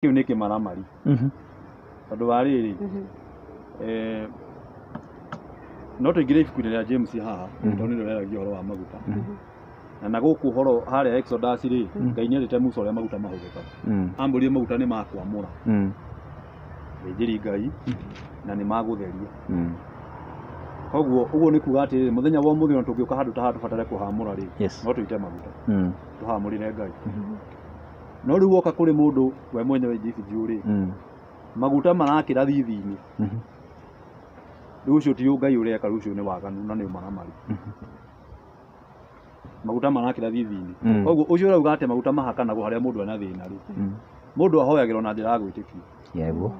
Kĩu nĩ kĩmaramari. Tondũ wa rĩrĩ, no tũingĩre ibuku-inĩ rĩa James haha, tondũ nĩrĩo rĩaragia ũhoro wa maguta. Na gũkũ ũhoro harĩa Exodus rĩ, Ngai nĩerĩte Musa ũrĩa maguta mahũthĩkaga. Amwĩrire maguta nĩ ma kwamũra thĩnjĩri Ngai na nĩ ma gũtheria. Koguo ũguo nĩ kuga atĩrĩrĩ, mũthenya wa ũmũthĩ ona tũngĩũka handũ ta haha tũbatare kũhamũra rĩ, no tũite maguta tũhamũrĩre Ngai. No rĩu woka kũrĩ mũndũ we mwenyewe individual rĩ, maguta marakĩra thithi-inĩ. Rĩu ũcio ti Ngai ũreka, rĩu ũcio nĩ waganu na nĩ ũmaramari. Maguta marakĩra thithi-inĩ. Koguo ũcio ũrauga atĩ maguta mahakanagwo harĩa mũndũ ena thĩna rĩ, mũndũ ahoyagĩrwo na njĩra ya gwĩtĩkia. Yego.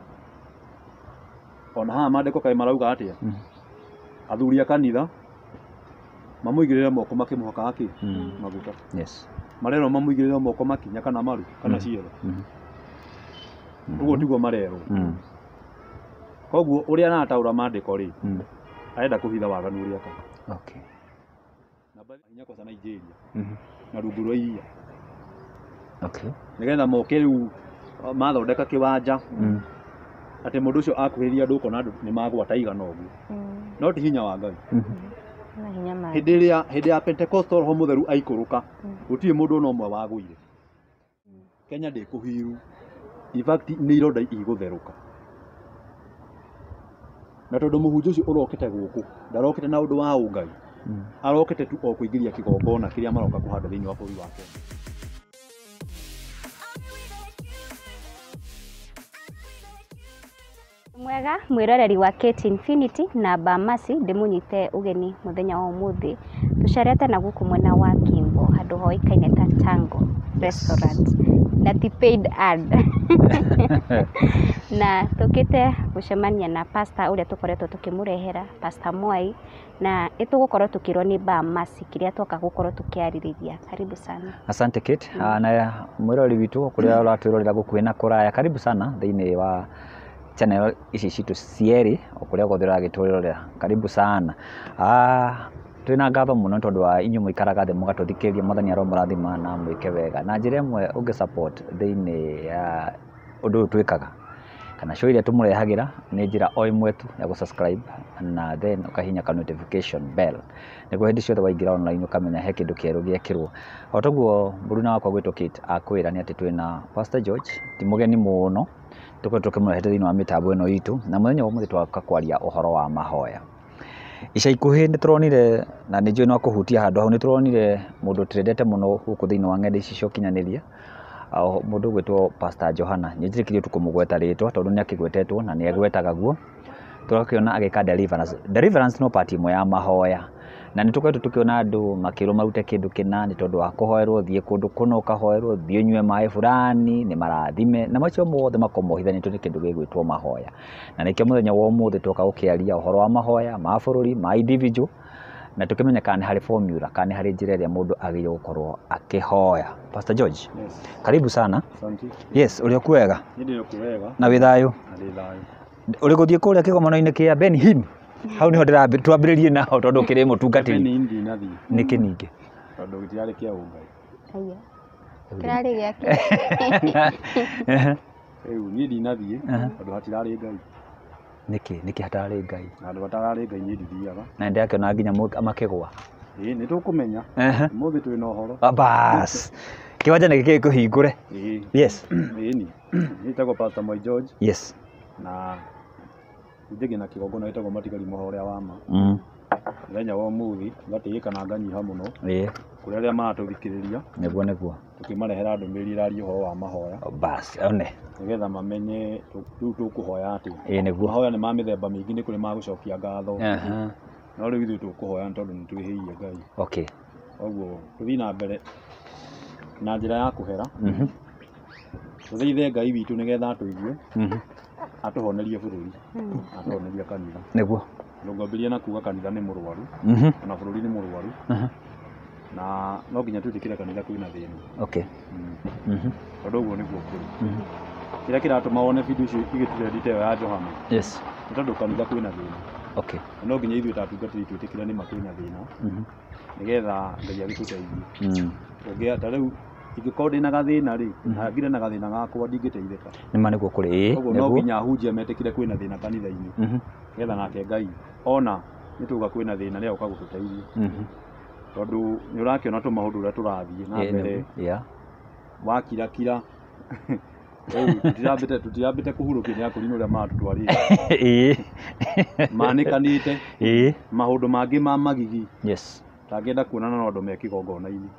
Ona haha maandĩko kaĩ marauga atĩa? Athuri a kanitha mamũigĩrĩre moko makĩmũhakaga kĩ? Maguta. Marerwo mamũigĩrĩre moko makinya kana maru kana ciero. Ũguo tiguo marerwo. Koguo ũrĩa arataũra maandĩko rĩ, arenda kũhitha waganu ũrĩa ekaga. Na hinya kwaca Nigeria na rungu rwa iria. Nĩgetha moke rĩu mathondeka kĩwanja atĩ mũndũ ũcio akuhĩrĩria andũ ũkona andũ nĩ magwata igana ũguo. No ti hinya wa Ngai. Hĩndĩ ĩrĩa hĩndĩ ya Pentecostal Roho Mũtheru aikũrũka, gũtirĩ mũndũ ona ũmwe wagũire. Kenya ndĩkũhiru. In fact nĩ ironda igũtherũka. Na tondũ mũhunjia ũcio ũrokĩte gũkũ ndarokĩte na ũndũ wa ũngai, arokĩte tu o kũingĩria kĩgongona kĩrĩa maroka kũhanda thĩinĩ wa bũrũri wa Kenya. Mwega mwĩroreri wa Kate Infinity na Bamasi ndĩmũnyite ũgeni mũthenya wa ũmũthĩ tũcerete na gũkũ mwena wa Kimbo handũ hoĩkaine ta Tango Restaurant na ti paid ad na tũkĩte gũcemania na pastor ũrĩa tũkoretwo tũkĩmũrehera, Pastor Mwai, na nĩtũgũkorwo tũkĩrwo nĩ Bamasi kĩrĩa twoka gũkorwo tũkĩarĩrĩria. Karibu sana. Asante Kate. Na mwĩroreri witũ kũrĩa ũratwĩrorera gũkuhĩ na kũraya, karibu sana thĩinĩ wa channel ici citũ cierĩ o kũrĩa guothe ũragĩtwĩrorera, karibu sana. Twĩna ngatho mũno tondũ wa inyuĩ mũikaraga thĩ mũgatũthikĩrĩria, Mwathani aromũrathima na mwĩke wega. Na njĩra ĩmwe ũngĩ support thĩinĩ ya ũndũ ũyũ twĩkaga kana show iria tũmũrehagĩra nĩ njĩra o ĩmwe tu ya gũ-subscribe na then ũkahihinya ka notification bell nĩguo hĩndĩ ciothe waingĩra online ũkamenya he kĩndũ kĩerũ gĩekĩrwo. O toguo mũruna wakwa gwĩtwo Kate akwĩra nĩ atĩ twĩna Pastor George, ti mũgeni mũno, tũkoretwo tũkĩmũrehete thĩinĩ wa mĩtambo ĩno itũ, na mũthenya wa ũmũthĩ twoka kwaria ũhoro wa mahoya. Ica ikuhĩ nĩ tũronire, na nĩ njũĩ no kũhutia handũ hau, nĩ tũronire mũndũ tũrendete mũno gũkũ thĩinĩ wa ng'enda ici cia ũkinyanĩria, mũndũ ũgwĩtwo Pastor Johana. Nĩ njĩtĩkĩrie tu kũmũgweta rĩtwa tondũ nĩ akĩgwetetwo na nĩ agwetaga guo. Tũgakĩona agĩka deliverance. Deliverance no part ĩmwe ya mahoya. Na nĩ tũkoretwo tũkĩona andũ makĩrwo marute kĩndũ kĩna nĩ tondũ wa kũhoerwo, thiĩ kũndũ kũna ũkahoerwo, thiĩ ũnyue maĩ fulani, nĩ marathime, na macio mothe makoragwo mohithanĩtio nĩ kĩndũ gĩgwĩtwo mahoya. Na nĩkĩo mũthenya wa ũmũthĩ twoka gũkĩaria ũhoro wa mahoya ma bũrũri, ma individual, na tũkĩmenye kana nĩ harĩ formula, kana nĩ harĩ njĩra ĩrĩa mũndũ agĩrĩirwo gũkorwo akĩhoya. Pastor George, karibu sana. Asante. Yes, ũrĩ okuo wega? Niĩ ndĩ okuo wega. Na wĩ thayũ? Na ndĩ thayũ. Ũrĩ gũthiĩ kũrĩa kĩgomano-inĩ kĩa Ben Hinn? Hau nĩho twambĩrĩrie naho tondũ ũkĩrĩ mũtungatĩri. Ben Hinn ndinathiĩ. Nĩkĩ ningĩ? Tondũ gĩtirarĩ kĩa ũngai. Aya. Kĩrarĩ gĩa kĩ? Rĩu niĩ ndinathiĩ tondũ hatirarĩ Ngai. Nĩkĩ? Nĩkĩ hatararĩ Ngai? Handũ hatararĩ Ngai niĩ ndithiaga. Na nĩndĩrakĩona nginya makĩgũa. Ĩĩ nĩ tũkũmenya. Ũmũthĩ twĩna ũhoro. Bas. Kĩwanja nĩ gĩkĩ kĩhingũre. Ĩĩ. Yes. Ĩĩ ni. Niĩ njĩtagwo Pastor Moi George. Na njĩge na kĩgongona gĩtagwo Matigari Mohoro ũrĩa wa ma. Mũthenya wa ũmũthĩ ngatĩĩka na nganyiha mũno. Kũrĩ arĩa maratũthikĩrĩria. Nĩguo nĩguo. Tũkĩmarehera ndũmĩrĩri ĩraria ũhoro wa mahoya. Bas, one. Nĩgetha mamenye rĩu tũkũhoya atĩa. Ĩĩ nĩguo. Mahoya nĩ ma mĩthemba mĩingĩ, nĩ kũrĩ ma gũcokia ngatho. No rĩu ithuĩ tũkũhoya nĩ tondũ nĩ twĩhĩirie Ngai. Koguo tũthiĩ na mbere na njĩra ya kũhera. Tũthaithe Ngai witũ nĩgetha atũigue, atũhonerie bũrũri, atũhonerie kanitha. Nĩguo. Ngwambĩrĩria na kuga kanitha nĩ mũrwaru, ona bũrũri nĩ mũrwaru. Na no nginya twĩtĩkĩre kanitha kwĩna thĩna. Tondũ ũguo nĩguo kũrĩ. Kĩrĩa kĩratũma wone video icio igĩtrend ta ĩyo ya Johana. Nĩ tondũ kanitha kwĩna thĩna. Na no nginya ithuĩ ta atungatĩri twĩtĩkĩre nĩ ma kwĩna thĩna. Nĩgetha Ngai agĩtũteithie. Ũngĩ ta rĩu Ingĩkorwo ndĩna gathĩna rĩ, na ngire na gathĩna gakwa, ndingĩteithĩka. Nĩma nĩguo kũrĩ, ĩĩ. Koguo no Nĩguo. nginya ahunjia metĩkĩre kwĩna thĩna kanitha-inĩ, nĩgetha nake Ngai ona nĩ tuga kwĩna thĩna, nĩ agoka gũtũteithia, tondũ nĩ ũrakĩona tũmaũndũ ũrĩa tũrathiĩ na mbere. Nĩguo. Yeah. Wakirakira rĩu, tũtirambĩte kũhurũkio nĩ akũrinũ ũrĩa maratũtwarĩte, manĩkanĩte maũndũ mangĩ ma magigi tangĩenda kuonana na andũ me kĩgongona-inĩ.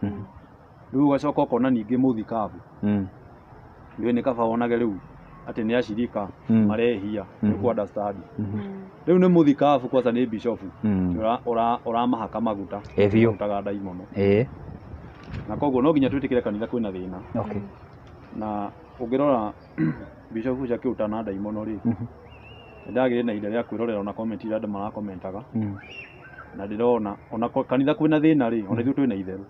Rĩu ũgacoka ũkona ningĩ mũthikabu, nĩũĩ nĩ kaba wonage rĩu atĩ nĩ acirika marehia, nĩ kũ understand. Rĩu nĩ mũthikabu, kwanza nĩ bishofu, ũramahaka maguta, Ĩ biũ. marutaga ndaimono. Na koguo no nginya twĩtĩkĩre kanitha kwĩna thĩna. Na ũngĩrora bishofu ũcio akĩruta na ndaimono rĩ, nĩndagĩire na ihinda rĩa kwĩrorera ona comment iria andũ marakomentaga, na ndĩrona ona kanitha kwĩna thĩna rĩ, ona ithuĩ twĩna itherũ.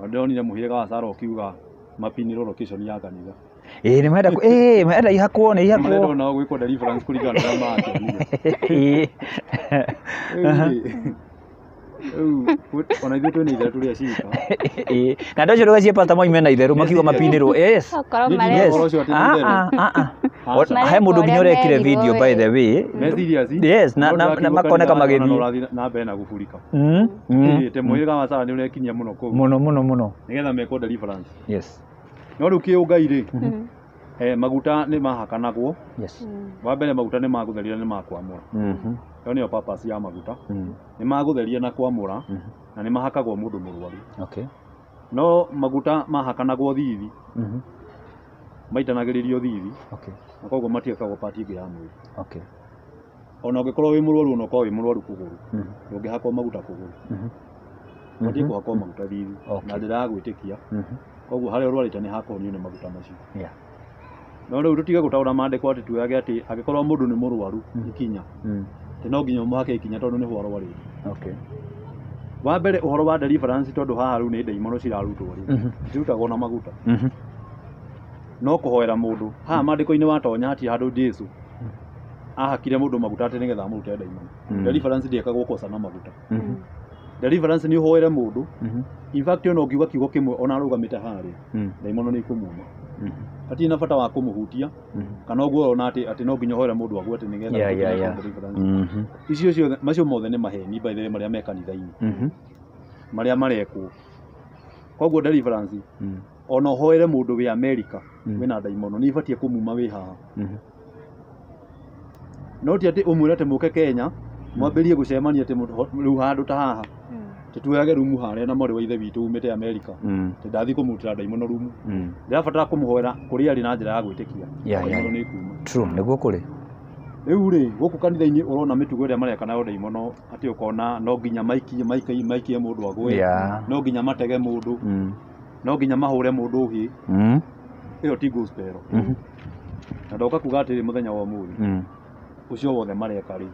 Na ndĩronire mũhĩrĩga wa Sara ũkiuga mapinĩrwo location ya kanitha. Ĩĩ, nĩ marenda ĩĩ, marenda ihakwo, nĩ ihakwo. Marenda onao gwĩkwo deliverance kũringana na ũrĩa marakĩonire. Rĩu ona ithuĩ twĩna itherũ, tũrĩ acirika. Ĩĩ, na andũ acio ndũgacie pasta moime na itherũ makiuga mapinĩrwo, yes. Okorwo Nĩ mareka ũhoro ũcio atĩ nĩ Ah, itherũ. ah, ah, ah. Aca. He mũndũ nginya Mareka ũrekire ũrĩa video, by the way. Me serious? Yes, No na ndĩrakiuga makoneka kanitha magĩthiĩ. ona ũrathiĩ na mbere na gũburika. Ĩĩ, te mũhĩrĩga wa Sara nĩ ũrekinyia mũno kũu, Mũno mũno mũno. nĩgetha mekwo deliverance. No rĩu kĩũngai rĩ, maguta nĩ mahakanagwo. Wa mbere, maguta nĩ magũtheria, nĩ makwamũra. Ĩyo nĩyo purpose ya maguta. Nĩ magũtheria na kwamũra, na nĩ mahakagwo mũndũ mũrwaru. No maguta mahakanagwo thithi, maitanagĩrĩrio thithi, na koguo matiĩkagwo part ĩngĩ ya mwĩrĩ. Ona ũngĩkorwo wĩ mũrwaru, ona ũkorwo wĩ mũrwaru kũgũrũ, ndũngĩhakwo maguta kũgũrũ. Ũbatiĩ kũhakwo maguta thithi na njĩra ya gwĩtĩkia. Koguo harĩa ũrwarĩte nĩ hakũhonio nĩ maguta macio. No rĩu tũtige gũtaũra maandĩko atĩ tuoyage atĩ angĩkorwo mũndũ nĩ mũrwaru ikinya, atĩ no nginya ũmũhake ikinya tondũ nĩho arwarĩte. Wa mbere, ũhoro wa deliverance, tondũ haha rĩu nĩ ndaimono cirarutwo rĩ, cirutagwo na maguta. No kũhoera mũndũ haha maandĩko-inĩ watonya, hatirĩ handũ Jesu ahakire mũndũ maguta atĩ nĩgetha amũrute ndaimono. Deliverance ndĩekagwo koca na maguta. Deliverance nĩ ũhoere mũndũ. In fact, ona ũngiuga kiugo kĩmwe ona arũgamĩte harĩa, ndaimono nĩ ikũmuma. Hatirĩ na bata wa kũmũhutia kana ũguo ũrona atĩ no nginya ũhoere mũndũ agwe atĩ nĩgetha ũtuĩke deliverance. Icio ciothe, macio mothe nĩ maheni, by the way, marĩa me kanitha-inĩ, marĩa marekwo. Koguo deliverance, ona ũhoere mũndũ wĩ America wĩna ndaimono, nĩ ibatiĩ kũmuma wĩ haha. No ti atĩ ũmwĩre atĩ mũke Kenya mwambĩrie gũcemania atĩ rĩu handũ ta haha, atĩ tuoyage rumu harĩa na mwarĩ wa ithe witũ umĩte America, atĩ ndathiĩ kũmũrutĩra ndaimono rumu. Ndĩrabatara kũmũhoera kũrĩa arĩ na njĩra ya gwĩtĩkia. Ndaimono nĩ ikuma. True, nĩguo kũrĩ. Rĩu rĩ, gũkũ kanitha-inĩ ũrona mĩtugo ĩrĩa mareka nayo ndaimono, atĩ ũkona no nginya maikie mũndũ agwe, no nginya matege mũndũ, no nginya mahũre mũndũ hĩ. Ĩyo ti gospel. Na ndoka kuga atĩrĩ, mũthenya wa ũmũthĩ, ũcio wothe mareka rĩ,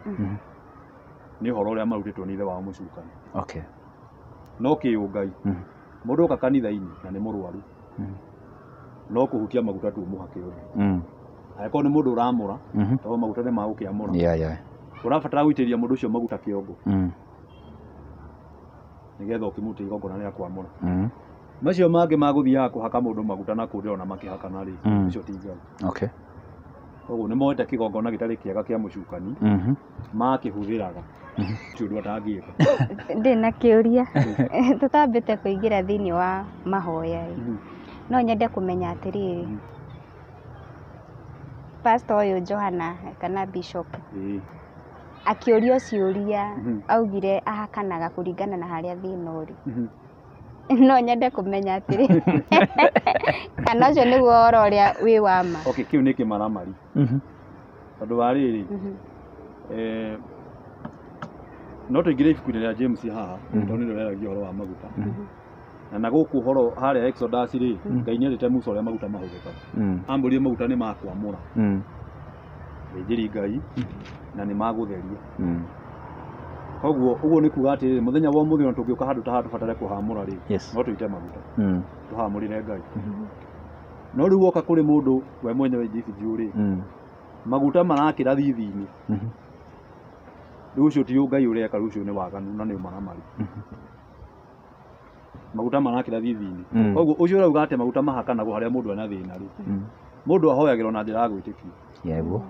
nĩ ũhoro ũrĩa marutĩtwo nĩ ithe wao mũcukani. No kĩũngai, mũndũ oka kanitha-inĩ na nĩ mũrwaru, no kũhutia maguta tu ũmũhake ũndũ. Angĩkorwo nĩ mũndũ ũramũra, tondũ maguta nĩ magũkĩamũra, ũrabatara gũitĩrĩria mũndũ ũcio maguta kĩongo, nĩgetha ũkĩmũrutĩra igongona rĩa kwamũra. Macio mangĩ magũthiaga kũhaka mũndũ maguta na kũu ndĩrona makĩhakana rĩ, ũcio ti Ngai. Koguo nĩ moete kĩgongona gĩtarĩ kĩega kĩa mũcukani, makĩhũthĩraga ti ũndũ atangĩka. Ndĩ na kĩũria tũtambĩte kũingĩra thĩinĩ wa mahoya ĩ. No nyende kũmenya atĩrĩrĩ, pastor ũyũ Johana kana bishop, akĩũrio ciũria, augire ahakanaga kũringana na harĩa thĩna ũrĩ. No nyende kũmenya atĩrĩ, kana ũcio nĩguo ũhoro ũrĩa wĩ wa ma? Okay, kĩu nĩ kĩmaramari, tondũ wa rĩrĩ, no tũingĩre ibuku-inĩ rĩa James haha, tondũ nĩrĩo rĩaragia ũhoro wa maguta. Na gũkũ ũhoro harĩa Exodus rĩ, Ngai nĩerĩte Musa ũrĩa maguta mahũthĩkaga. Amwĩrire maguta nĩ makwamũra thĩnjĩri Ngai na nĩ magũtheria. Koguo ũguo nĩ kuga atĩrĩrĩ, mũthenya wa ũmũthĩ ona tũngĩũka handũ ta haha tũbatare kũhamũra rĩ, no tũite maguta tũhamũrĩre Ngai. No rĩu woka kũrĩ mũndũ we mwenyewe individual rĩ, maguta marakĩra thithi-inĩ, rĩu ũcio ti Ngai ũreka, rĩu ũcio nĩ waganu na nĩ ũmaramari. Maguta marakĩra thithi-inĩ. Koguo ũcio ũrauga atĩ maguta mahakanagwo harĩa mũndũ ena thĩna rĩ, mũndũ ahoyagĩrwo na njĩra ya gwĩtĩkia. Yego.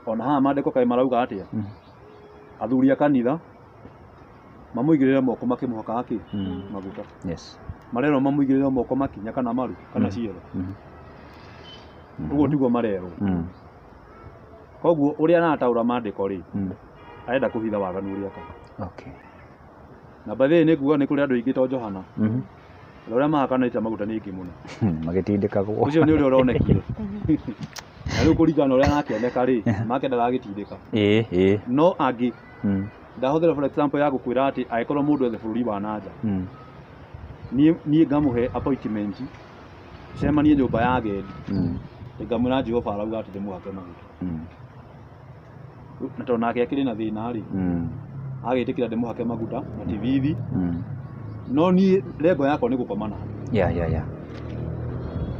Ona haha maandĩko kaĩ marauga atĩa? Athuri a kanitha mamũigĩrĩre moko makĩmũhaka kĩ? Maguta. Yes. Marerwo mamũigĩrĩre moko makinya kana maru kana ciero. Ũguo tiguo marerwo. Koguo ũrĩa arataũra maandĩko rĩ, arenda kũhitha waganu ũrĩa ekaga. Okay. Na by the way nĩ nguga nĩ kũrĩ andũ aingĩ to Johana. Ũrĩa mahakanĩte maguta nĩ aingĩ mũno. Magĩtindĩkagwo. Ũcio nĩ ũrĩa ũronekire. Na rĩu kũringana na ũrĩa arakĩoneka rĩ, make ndaragĩtindĩka. Ĩĩ. No angĩ ndahũthĩra for example ya gũkwĩra atĩ angĩkorwo mũndũ ethe bũrũri wa nanja, niĩ ngamũhe appointment cemanie nyũmba ya agendi, ngamwĩra Jehova arauga atĩ ndĩmũhake maguta. Na tondũ nake akĩrĩ na thĩna rĩ, agĩtĩkĩra ndĩmũhake maguta na ti thithi. No niĩ lengo yakwa nĩ gũkoma nake. Yeah.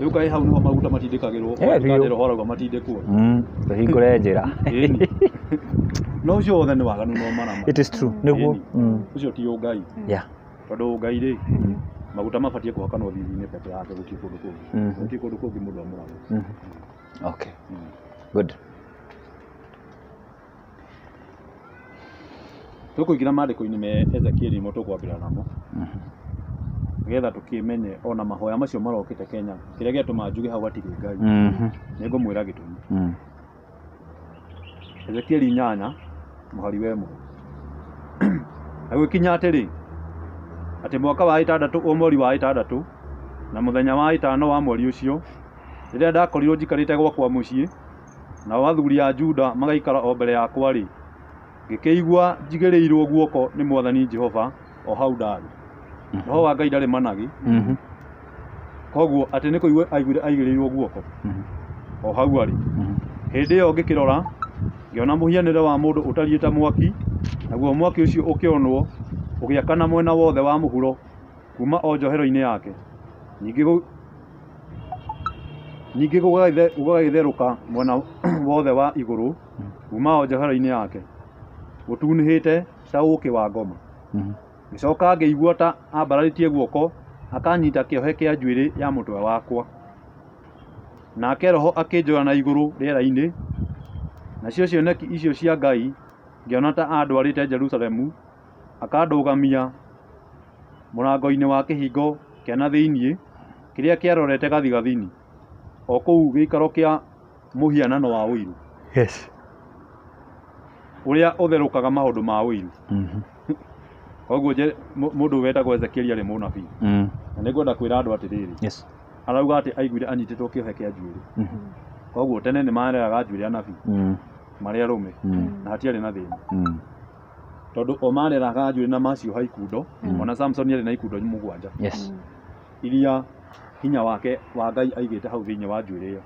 Rĩu kaĩ hau nĩho maguta matindĩkagĩrwo, biũ. roho arauga matindĩkwo. Tũhingũre njĩra. Ĩni. No ũcio wothe nĩ waganu no marama. It is true. Nĩguo. Ũcio ti ũngai. Yeah. Tondũ ũngai rĩ, maguta mabatiĩ kũhakanwo thithi-inĩ peke yake gũtirĩ kũndũ kũngĩ. Gũtirĩ kũndũ kũngĩ mũndũ amũragwo. Okay. Good. Tũkũingĩra maandĩko-inĩ me Ezekieli nĩmo tũkwambĩrĩra namo. Nĩgetha tũkĩmenye ona mahoya macio marokĩte Kenya, kĩrĩa gĩatũma njuge hau hatirĩ Ngai, nĩngũmwĩra gĩtũmi. Ezekieli 8 mũhari wa 1. Na gũgĩkinya atĩrĩ, atĩ mwaka wa 6 o mweri wa 6 na mũthenya wa 5 wa mweri ũcio, rĩrĩa ndakorirwo njikarĩte gwakwa mũciĩ, nao athuri a Juda magaikara o mbere yakwa rĩ, ngĩkĩigua njigĩrĩirwo guoko nĩ Mwathani Jehova o hau ndarĩ. Roho wa Ngai ndarĩ managĩ. Koguo atĩ nĩ kũigua aiguire aigĩrĩirwo guoko o hau arĩ. Hĩndĩ ĩyo ngĩkĩrora, ngĩona mũhianĩre wa mũndũ ũtariĩ ta mwaki, naguo mwaki ũcio ũkĩonwo ũgĩakana mwena wothe wa mũhuro kuma o njohero-inĩ yake. Ningĩ gũgagĩtherũka mwena wothe wa igũrũ kuma o njohero-inĩ yake, gũtunĩhĩte ta ũũkĩ wa ngoma. Ngĩcoka ngĩigua ta ambararĩtie guoko akanyita kĩohe kĩa njuĩrĩ ya mũtwe wakwa. Nake Roho akĩnjoya na igũrũ rĩera-inĩ, nacio cioneki icio cia Ngai ngĩona ta andwarĩte Jerusalemu, akandũgamia mũrango-inĩ wa kĩhingo kĩa na thĩinĩ kĩrĩa kĩarorete gathigathini, o kũu gĩikaro kĩa mũhianano wa ũiru. Yes. Ũrĩa ũtherũkaga maũndũ ma ũiru. Koguo mũndũ wetagwo Ezekieli arĩ mũnabii. Na nĩngwenda kwĩra andũ atĩrĩrĩ. Yes. Arauga atĩ aiguire anyitĩtwo kĩohe kĩa njuĩrĩ. Koguo tene nĩ mareraga njuĩrĩ anabii. Marĩ arũme. Na hatiarĩ na thĩna. Tondũ o mareraga njuĩrĩ na macioha ikundo, ona Samson arĩ na ikundo 7. Yes. Iria hinya wake wa Ngai aigĩte hau thĩinĩ wa njuĩrĩ ĩyo.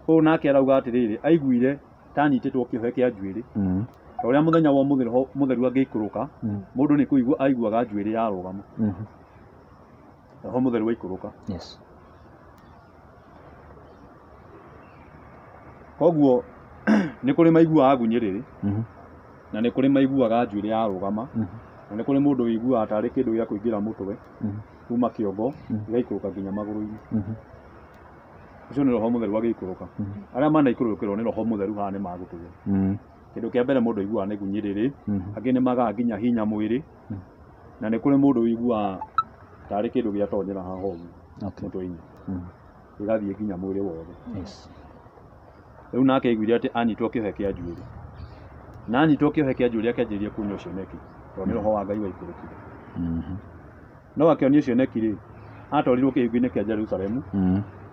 Ũũ nake arauga atĩrĩrĩ, aiguire ta anyitĩtwo kĩohe kĩa njuĩrĩ. Ta ũrĩa mũthenya wa ũmũthĩ Roho Mũtheru angĩikũrũka, mũndũ nĩ kũigua aiguaga njuĩrĩ yarũgama. Roho Mũtheru aikũrũka. Yes. Koguo nĩ kũrĩ maiguaga ngunyĩrĩrĩ, na nĩ kũrĩ maiguaga njuĩrĩ yarũgama, na nĩ kũrĩ mũndũ ũiguaga tarĩ kĩndũ gĩa kũingĩra mũtwe, kuma kĩongo, gĩgaikũrũka nginya magũrũ-inĩ. Ũcio nĩ Roho Mũtheru agĩikũrũka. Arĩa manaikũrũkĩrwo nĩ Roho Mũtheru haha nĩ magũtũgĩra. Kĩndũ kĩa mbere mũndũ aiguaga nĩ ngunyĩrĩrĩ, angĩ nĩ magaga nginya hinya mwĩrĩ, na nĩ kũrĩ mũndũ ũiguaga tarĩ kĩndũ gĩatonyera haha ũguo mũtwe-inĩ, gĩgathiĩ nginya mwĩrĩ wothe. Yes. Rĩu nake aiguire atĩ anyitwo kĩohe kĩa njuĩrĩ. Na anyitwo kĩohe kĩa njuĩrĩ akĩanjĩrĩria kuonio cioneki, tondũ nĩ Roho wa Ngai waikũrũkire. No akĩonio cioneki rĩ, atwarirwo kĩhingo-inĩ kĩa Jerusalemu,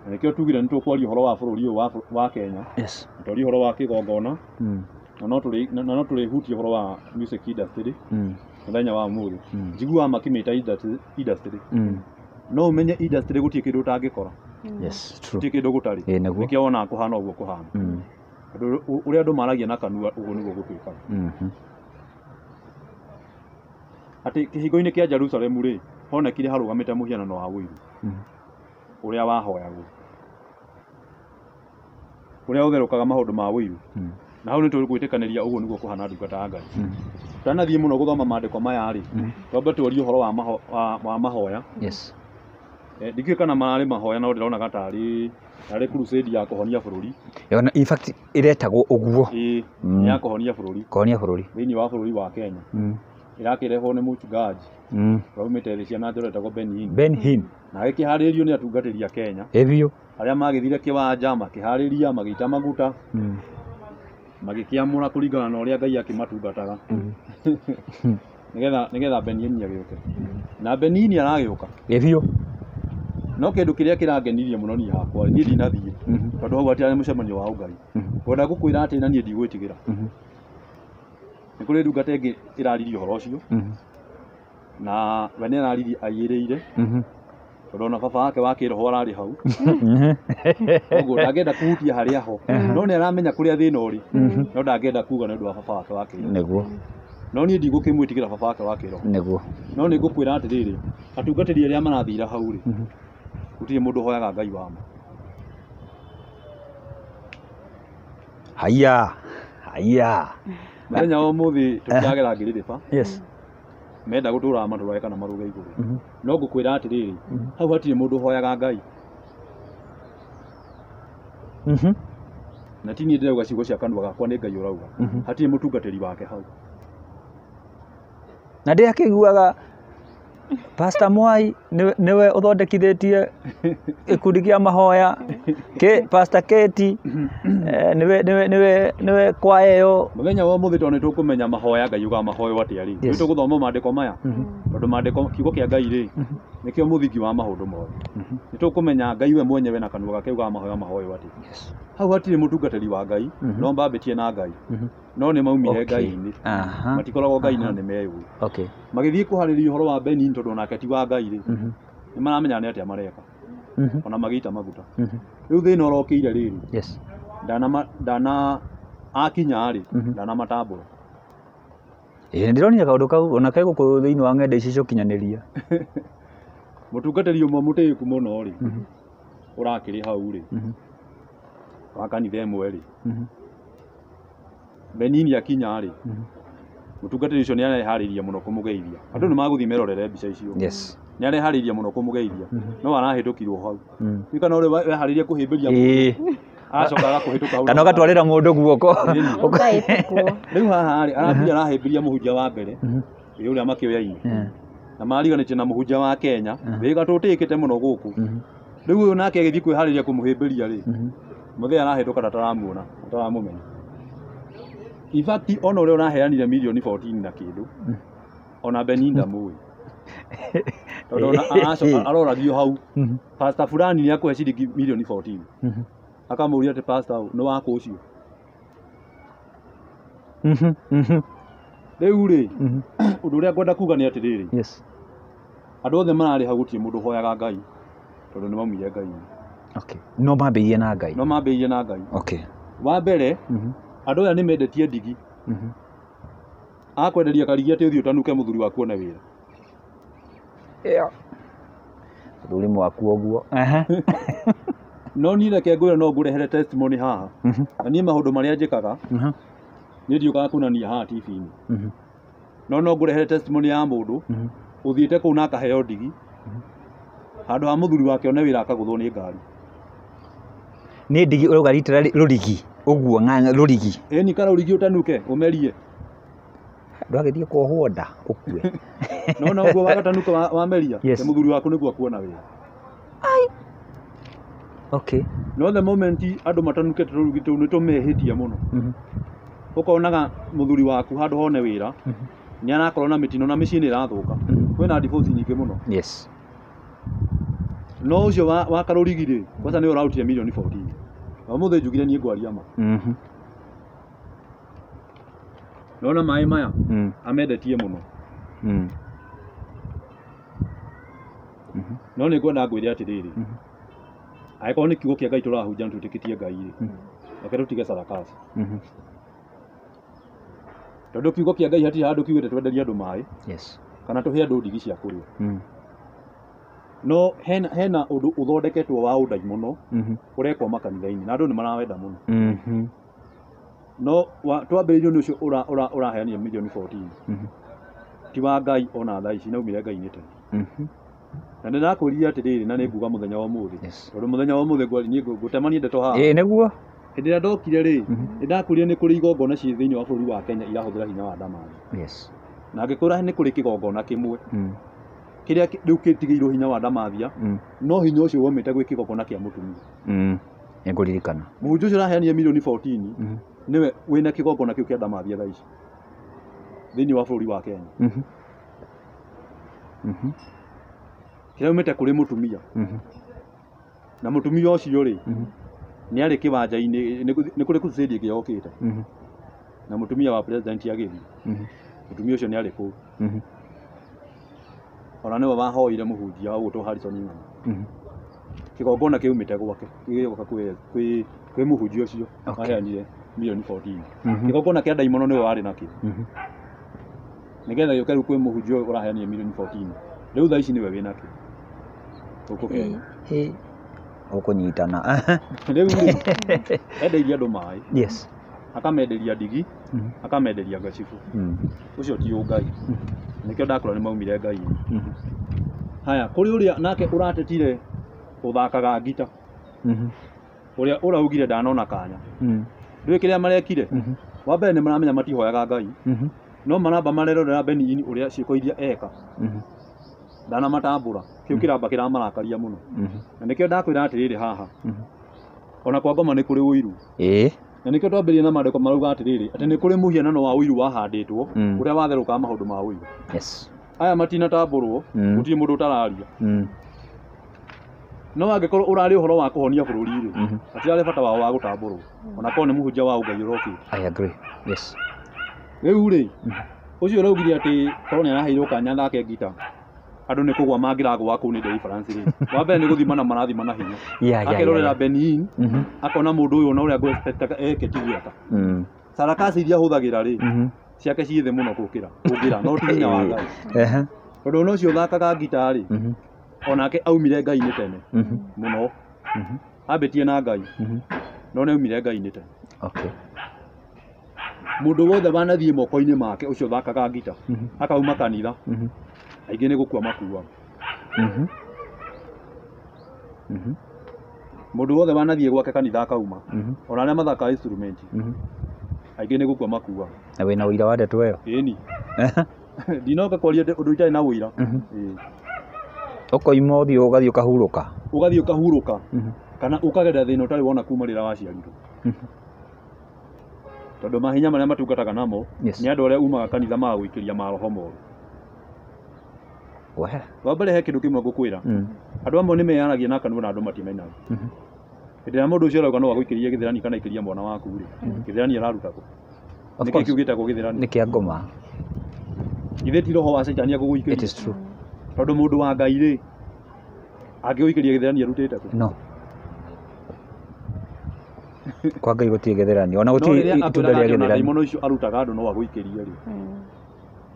na nĩkĩo tugire nĩ tũkwaria ũhoro wa bũrũri ũyũ wa Kenya, na twarie ũhoro wa kĩgongona, na no tũrĩhutia ũhoro wa music industry mũthenya wa ũmũthĩ. Njiguaga makĩmĩta industry. No ũmenye industry gũtirĩ kĩndũ ũtangĩkora. Yes, true. Gũtirĩ kĩndũ gũtarĩ. Nĩkĩo wonaga kũhana ũguo kũhana. Tondũ ũrĩa andũ maragia na kanua ũguo nĩguo gũtuĩkaga. Atĩ kĩhingo-inĩ kĩa Jerusalemu rĩ, honekire harũgamĩte mũhianano wa ũiru. Ũrĩa wahoyagwo. Ũrĩa ũtherũkaga maũndũ ma ũiru. Na hau nĩ tũgwĩtĩkanĩria ũguo nĩguo kũhana ndungata ya Ngai. Tũtanathiĩ mũno gũthoma maandĩko maya rĩ, twambe tũarie ũhoro wa mahoya. Yes. Ndikĩũĩ kana mararĩ mahoya, no ndĩronaga tarĩ crusade ya kũhonia bũrũri. Yona, in fact ĩretagwo ũguo. Ĩĩ, nĩ ya kũhonia bũrũri. Kũhonia bũrũri. Thĩinĩ wa bũrũri wa Kenya. Ĩrakĩrehwo nĩ mũchungaji ũraumĩte thĩ cia na nja ũretagwo Benny Hinn. Ben Hinn. Na agĩkĩharĩrĩrio nĩ atungatĩri a Kenya. Ĩ biũ. Arĩa magĩthire kĩwanja, makĩharĩria, magĩita maguta, magĩkĩamũra kũringana na ũrĩa Ngai akĩmatungataga. Nĩgetha Benny Hinn agĩũke. Na Benny Hinn aragĩũka. Ĩ biũ. No kĩndũ kĩrĩa kĩrangenirie mũno niĩ hakwa, niĩ ndinathiĩ. Tondũ hau hatirarĩ mũcemanio wa ũngai. Ngwenda gũkwĩra atĩ na niĩ ndigwĩtigĩra. Nĩ kũrĩ ndungata ĩngĩ ĩraririe ũhoro ũcio. Na we nĩ araririe aiyĩrĩire. Tondũ ona baba wake wa kĩroho ararĩ hau. Koguo ndangĩenda kũhutia harĩa ho. No nĩ aramenya kũrĩa thĩna ũrĩ. No ndangĩenda kuga nĩ ũndũ wa baba wake wa kĩroho. Nĩguo. No niĩ ndigũkĩmwĩtigĩra baba wake wa kĩroho. Nĩguo. No nĩ ngũkwĩra atĩrĩrĩ, atungatĩri arĩa marathira hau rĩ, gũtirĩ mũndũ ũhoyaga Ngai wa ma. Haiya. Haiya. Mũthenya wa ũmũthĩ tũtiragera ngĩrĩrĩba. Yes. Menda gũtũraga matũrage kana marũge igũrũ. No ngũkwĩra atĩrĩrĩ, hau hatirĩ mũndũ ũhoyaga Ngai. Na ti niĩ ndĩrauga ciugo cia kanua gakwa, nĩ Ngai ũrauga. Hatirĩ mũtungatĩri wake hau. Na ndĩakĩiguaga Pastor Mwai nĩwe ũthondekithĩtie gĩkundi kĩa mahoya. Pastor Keti, nĩwe kwaya ĩyo. Mũthenya wa ũmũthĩ tondũ nĩtũkũmenya mahoya Ngai ugaga mahoywo atĩa rĩ. Yes. Nĩtũgũthoma maandĩko maya. Tondũ maandĩko, kiugo kĩa Ngai rĩ, nĩkĩo mũthingi wa maũndũ mothe. Nĩtũkũmenya Ngai we mwenyewe na kanua gake ugaga mahoya mahoywo atĩa. Yes. Hau hatirĩ mũtungatĩri wa Ngai, no mbambĩtie na Ngai. No nĩ maumire Ngai-inĩ. Matikoragwo Ngai-inĩ na nĩ meyũĩ. Okay. Magĩthiĩ kũharĩria ũhoro wa Benny Hinn tondũ onake ti wa Ngai rĩ. Nĩ maramenya nĩ atĩa mareka. Ona magĩita maguta. Rĩu thĩna ũrokĩire rĩrĩ. Yes. Ndana akinya rĩ, ndanamatambũra. Ĩĩ, ndĩronire kaũndũ kau ona ke gũkũ thĩinĩ wa ng'enda ici cia ũkinyanĩria. Mũtungatĩri ũmwe mũtĩĩku mũno rĩ, ũrakĩrĩ hau rĩ, wa kanitha ĩmwe rĩ, Benny Hinn akinya rĩ, mũtungatĩri ũcio nĩ areharĩirie mũno kũmũgeithia. Andũ nĩ magũthiĩ merorere mbica icio. Yes. Nĩ areharĩirie mũno kũmũgeithia. No arahĩtũkirwo hau. Rĩu kana ũrĩa weharĩirie kũhĩmbĩria Ĩĩ. Acoka agakũhĩtũka hau. Kana ũgatwarĩra mũndũ guoko. Ũkahĩtũkwo. Rĩu haha rĩ, arambia arahĩmbĩria mũhunjia wa mbere. Ĩ ũrĩa makĩoyaine. Na mariganĩtie na mũhunjia wa Kenya. Wĩga tũtĩĩkĩte mũno gũkũ. Rĩu ũyũ nake agĩthiĩ kwĩharĩria kũmũhĩmbĩria rĩ, mũthee arahĩtũka tataramuona, tataramũmenya. In fact, ona ũrĩa ũraheanire mirioni 14 na kĩndũ, ona Benny ndamũĩ. Tondũ ona aracoka aroragio hau. Pastor fulani nĩ akũhe ciringi mirioni 14. Akamũria atĩ pastor nĩ wakũ ũcio. Rĩu rĩ, ũndũ ũrĩa ngwenda kuga nĩ atĩrĩrĩ. Yes. Andũ othe mararĩ hau gũtirĩ mũndũ ũhoyaga Ngai tondũ nĩ maumire Ngai-inĩ. Okay. No mambĩrĩirie na Ngai. No mambĩrĩirie na Ngai. Okay. Wa mbere, andũ aya nĩ mendetie ndigi. Akwenderia karigi atĩ ũthiĩ ũtanuke mũthuri waku one wĩra. Yeah. Mũthuri mwaku ũguo. No niĩ reke ngwĩre no ngũrehere testimony haha. Na niĩ maũndũ marĩa njĩkaga, niĩ ndiũkaga kuonania haha TV-inĩ. No no ngũrehere testimony ya mũndũ ũthiĩte kũu na akaheo ndigi. Handũ ha mũthuri wake one wĩra akagũthwo nĩ ngari. Nĩ ndigi ũrauga literally rũrigi ũguo ng'ang'a rũrigi. Ĩni kana rũrigi ũtanuke ũmerie. Ndwagĩthiĩ kuohwo nda ũkue. No na ũguo wagatanuka wameria, Yes. nĩ mũthuri waku nĩguo akuona wĩra. Ai. Okay. No the moment andũ matanukĩte rũrigi tũu nĩ tũmehĩtie mũno. Ũkonaga mũthuri waku handũ hone wĩra, nĩ arakorwo na mĩtino na mĩciĩ nĩ ĩrathũka. Kwĩna divorce nyingĩ mũno. Yes. No ũcio wa karũrigi rĩ, kwanza nĩwe ũrarutire mirioni 14. Na ũmũthĩ njugire niĩ ngwaria ma. Nona maĩ maya amendetie mũno. No nĩ ngwenda ngwĩre atĩrĩrĩ. Angĩkorwo nĩ kiugo kĩa Ngai tũrahunjia na twĩtĩkĩtie Ngai rĩ, reke tũtige sarakasi. Tondũ kiugo kĩa Ngai hatirĩ handũ kiugĩte twenderie andũ maĩ. Yes. Kana tũhe andũ ndigi cia kũrĩa. No hena ũndũ ũthondeketwo wa ũndaimono ũrekwo makanitha-inĩ na andũ nĩ marawenda mũno. No twambĩrĩirio nĩ ũcio ũraheanire milioni 14. Ti wa Ngai ona thaa ici naumire Ngai-inĩ tene. Na nĩndakwĩrire atĩrĩrĩ na nĩnguga mũthenya wa ũmũthĩ. Tondũ mũthenya wa ũmũthĩ niĩ ngũtemania ndeto haha. Ĩĩ nĩguo. Hĩndĩ ĩrĩa ndokire rĩ, nĩndakwĩrire nĩ kũrĩ igongona ciĩ thĩinĩ wa bũrũri wa Kenya irahũthĩra hinya wa ndamathia. Yes. Na ngĩkwĩra nĩ kũrĩ kĩgongona kĩmwe kĩrĩa rĩu kĩtigĩirwo hinya wa ndamathia, no hinya ũcio waumĩte gwĩ kĩgongona kĩa mũtumia. Nĩngũririkana. Mũhunjia ũcio ũraheanire milioni 14 nĩwe wĩna kĩgongona kĩu kĩa ndamathia thaa ici thĩinĩ wa bũrũri wa Kenya. Kĩrĩa umĩte kũrĩ mũtumia. Na mũtumia ũcio rĩ, nĩ arĩ kĩwanja-inĩ, nĩ kũrĩ crusade ĩngĩ yokĩte. Na mũtumia wa president agĩthiĩ. Mũtumia ũcio nĩ arĩ kũu. Ona nĩwe wahoire mũhunjia ũgwĩtwo Harrison Ng'ang'a. Kĩgongona kĩumĩte gwake, gĩgĩũka kwĩ mũhunjia ũcio waheanire milioni 14. Kĩgongona kĩa ndaimono nĩwe warĩ nakĩo. Nĩgetha gĩũke rĩu kwĩ mũhunjia ũyũ ũraheanire milioni 14. Rĩu thaa ici nĩwe wĩnakĩo gũkũ Kenya. Ũkũnyitana. Rĩu rĩ, endeirie andũ maĩ. Yes. Akamenderia ndigi, akamenderia ngacibu. Ũcio ti ũngai. Nĩkĩo ndakora nĩ maumire Ngai-inĩ. Haya, kũrĩ ũrĩa nake ũratetire ũthakaga ngita. Ũrĩa ũraugire ndanona kanya. Ndũĩ kĩrĩa marekire? Wa mbere nĩ maramenya matihoyaga Ngai. No maramba marerorera Benini ũrĩa ciĩko iria eka. Ndanamatambũra. Kĩu kĩramba kĩramarakaria mũno. Na nĩkĩo ndakwĩra atĩrĩrĩ haha. Ona kwa ngoma nĩ kũrĩ ũiru. Na nĩkĩo twambĩrĩria na maandĩko marauga atĩrĩrĩ, atĩ nĩ kũrĩ mũhianano wa ũiru wahandĩtwo, ũrĩa watherũkaga maũndũ ma ũiru. Yes. Aya matinatambũrwo, gũtirĩ mũndũ ũtararia. No angĩkorwo ũrarĩ ũhoro wa kũhonia bũrũri rĩ, hatirarĩ bata wao wa gũtambũrwo. Ona korwo nĩ mũhunjia wa ũngai ũrokĩte. I agree. Yes. Rĩu rĩ, ũcio ũraugire atĩ korwo nĩ araheirwo kanya athake ngita, andũ nĩ kũgwa mangĩragũa kũu nĩ deliverance rĩ. Wa mbere nĩ gũthimana marathima na hinya. Akerorera Benin, akona mũndũ ũyũ ona ũrĩa ngũ-expect eke ti gwĩka. Sarakasi iria ahũthagĩra rĩ, ciake ciĩ thĩ mũno gũkĩra, kũngĩra, no ti hinya wa Ngai. Tondũ ona ũcio ũthakaga ngita rĩ, onake aumire Ngai-inĩ tene mũno. Ambĩtie na Ngai, no nĩ aumire Ngai-inĩ tene. Okay. Mũndũ wothe wanathiĩ moko-inĩ make ũcio ũthakaga ngita, akauma kanitha, aingĩ nĩ gũkua makuaga. Mũndũ wothe wanathiĩ gwake kanitha akauma, ona arĩa mathakaga instrument, aingĩ nĩ gũkua makuaga. Na wĩna ũira wa ndeto ĩyo? Ĩni. Ndinoka kwaria ũndũ itarĩ na ũira. Ũkoima ũthiĩ ũgathiĩ ũkahurũka. Ũgathiĩ ũkahurũka. Kana ũkagerera thĩna ũtarĩ wona kuma rĩrĩa waciarirwo. Tondũ mahinya marĩa matungataga namo, nĩ andũ arĩa umaga kanitha magagũikĩria maroho moru. Wa mbere he kĩndũ kĩmwe ngũkwĩra. Andũ amwe nĩ meyaragia na kanua na andũ matimenaga. Hĩndĩ ĩrĩa mũndũ ũcio arauga no agũikĩrie gĩthĩrani kana aikĩrie mwana waku rĩ, gĩthĩrani araruta kũ? Nĩkĩ kĩu gĩtagwo gĩthĩrani? Nĩ kĩa ngoma. Githĩ ti roho wa caitani agũgũikĩria? It is true. Tondũ mũndũ wa Ngai rĩ, angĩgũikĩria gĩthĩrani arutĩte kũ? No. Kwa Ngai gũtirĩ gĩthĩrani. Ona gũtirĩ itunda rĩa gĩthĩrani. Ndaimono icio arutaga andũ no agũikĩrie rĩ.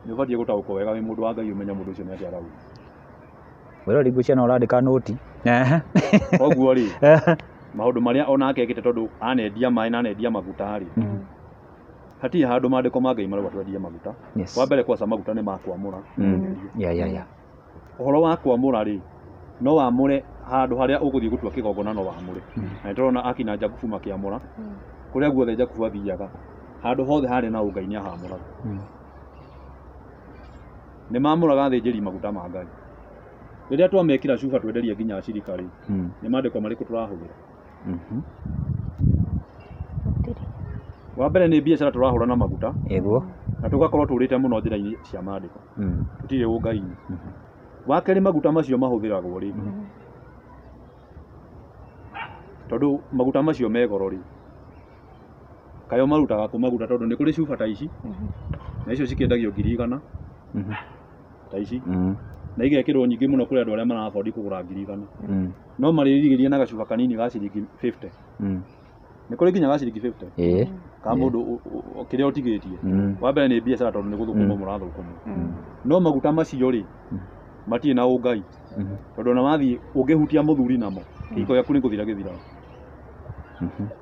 Nĩ ũbatiĩ gũtaũkwo wega wĩ mũndũ wa Ngai ũmenye mũndũ ũcio nĩ atĩa arauga. Wĩrori ngwĩciria no ũrandĩka nũti. Koguo rĩ, maũndũ marĩa onake ekĩte tondũ anendia maĩ na anendia maguta rĩ, hatirĩ handũ maandĩko ma Ngai marauga twendie maguta. Wa mbere kwaca maguta nĩ ma kwamũra. Ũhoro wa kwamũra rĩ, no wamũre handũ harĩa ũgũthiĩ gũtua kĩgongona no wamũre. Na nĩtũrona akina Jakubu makĩamũra, kũrĩa guothe Jakubu athiaga, handũ hothe harĩ na ũngai nĩ ahamũraga. Nĩ mamũraga athĩnjĩri maguta ma Ngai. Rĩrĩa twamekĩra cuba twenderie nginya acirika rĩ, nĩ maandĩko marĩkũ tũrahũthĩra? Wa mbere nĩ biacara tũrahũra na maguta. Na tũgakorwo tũrĩte mũno njĩra-inĩ cia maandĩko. Tũtirĩ ũngai-inĩ. Wa kerĩ maguta macio mahũthĩragwo rĩ, tondũ maguta macio me goro rĩ, kaĩ marutaga kũ maguta tondũ nĩ kũrĩ cuba ta ici, na icio cikĩendagio 100,000 ta ici, na igekĩrwo nyingĩ mũno kũrĩ andũ arĩa mara afford kũgũra 100,000. No marĩrigĩria na gacuba kanini ga ciringi 50. Nĩ kũrĩ nginya ga ciringi 50. Ka mũndũ kĩrĩa ũtigĩtie. Wa mbere nĩ biacara tondũ nĩ gũthũkũma mũrathũkũma. No maguta macio rĩ, matirĩ na ũngai. Tondũ ona wathiĩ ũngĩhutia mũthuri namo, kĩhiko gĩaku nĩ gũthira gĩthiraga.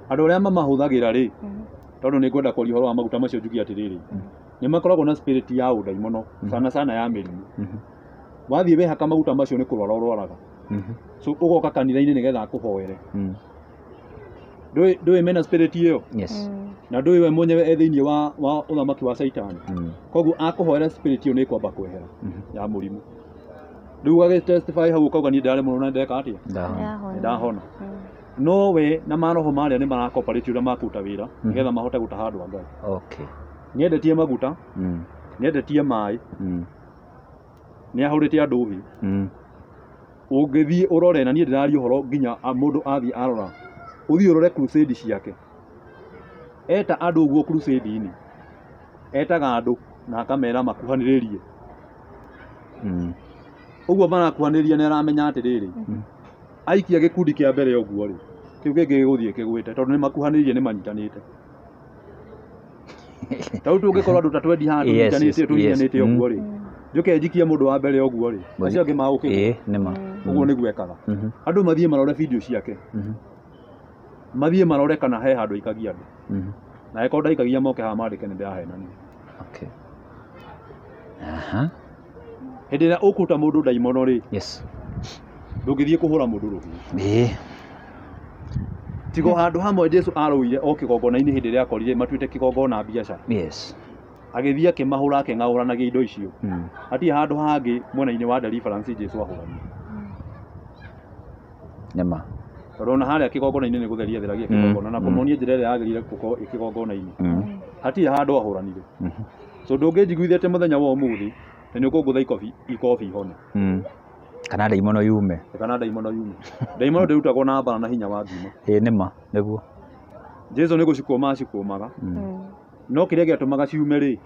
Andũ arĩa mamahũthagĩra rĩ, Tondũ nĩ ngwenda kwaria ũhoro wa maguta macio njuge atĩrĩrĩ, nĩ makoragwo na spirit ya ũndaimono sana sana ya mĩrimũ. Wathiĩ wehaka maguta macio nĩ kũrwara ũrwaraga. So ũgoka kanitha-inĩ nĩgetha akũhoere. Ndũĩ mena spirit ĩyo? Yes. Na ndũĩ we mwenyewe e thĩinĩ wa ũthamaki wa Caitani. Koguo akũhoera spirit ĩyo nĩ ĩkwamba kwehera ya mũrimũ. Rĩu ũgagĩ testify hau ũkauga niĩ ndĩrarĩ mũrwaru na ndeka atĩa? Ndahona. Ndahona. No we na maroho marĩa nĩ marakoparĩte ũrĩa makũruta wĩra nĩgetha mahote gũtaha andũ a Ngai. Okay. Nĩendetie maguta, nĩendetie maĩ, nĩahũrĩte andũ hĩ. Ũngĩthiĩ ũrore, na niĩ ndĩraria ũhoro nginya mũndũ athiĩ arora, ũthiĩ ũrore crusade ciake. Eta andũ ũguo crusade-inĩ, etaga andũ na akamera makuhanĩrĩrie. Ũguo marakuhanĩrĩria nĩ aramenya atĩrĩrĩ, aikia gĩkundi kĩa mbere ũguo rĩ, kĩu kĩngĩ gĩgũthiĩ kĩgwĩte tondũ nĩ makuhanĩrĩirie, nĩ manyitanĩte. Tarĩu tũngĩkorwo andũ ta twendi haha tũnyitanĩte tũnyitanĩte ũguo rĩ, njũke njikie mũndũ wa mbere ũguo rĩ, acio angĩ magũkĩgwa. Ĩĩ, nĩ ma. Ũguo nĩguo ekaga. Andũ mathiĩ marore video ciake, mathiĩ marore kana he handũ aikagia andũ, na angĩkorwo ndaikagia moke haha mandĩke nĩ ndĩrahenania. Okay. Aha. Hĩndĩ ĩrĩa ũkũruta mũndũ ndaimono rĩ, Yes. ndũngĩthiĩ kũhũra mũndũ rũhiũ. Ĩĩ. Tigo handũ hamwe Jesu arũire o kĩgongona-inĩ hĩndĩ ĩrĩa akorire matuĩte kĩgongona biacara. Yes. Agĩthiĩ akĩmahũra akĩng'aũranagia indo icio. Hatirĩ handũ hangĩ mwena-inĩ wa deliverance Jesu ahũranire. Nĩ ma. Tondũ ona harĩa kĩgongona-inĩ nĩ gũtheria atheragia kĩgongona na kũmonia njĩra ĩrĩa yagĩrĩire gũkorwo ĩ kĩgongona-inĩ. Hatirĩ handũ ahũranire. So ndũngĩnjiguithia atĩ mũthenya wa ũmũthĩ na nĩ ũkũngũtha ikobi ihone. Kana ndaimono yume. Kana ndaimono yume. Ndaimono ndĩrutagwo na mbara na hinya wa ngiuma. Ĩĩ nĩ ma, nĩguo. Jesu nĩ gũcikũma acikũmaga. No kĩrĩa gĩatũmaga ciume rĩ,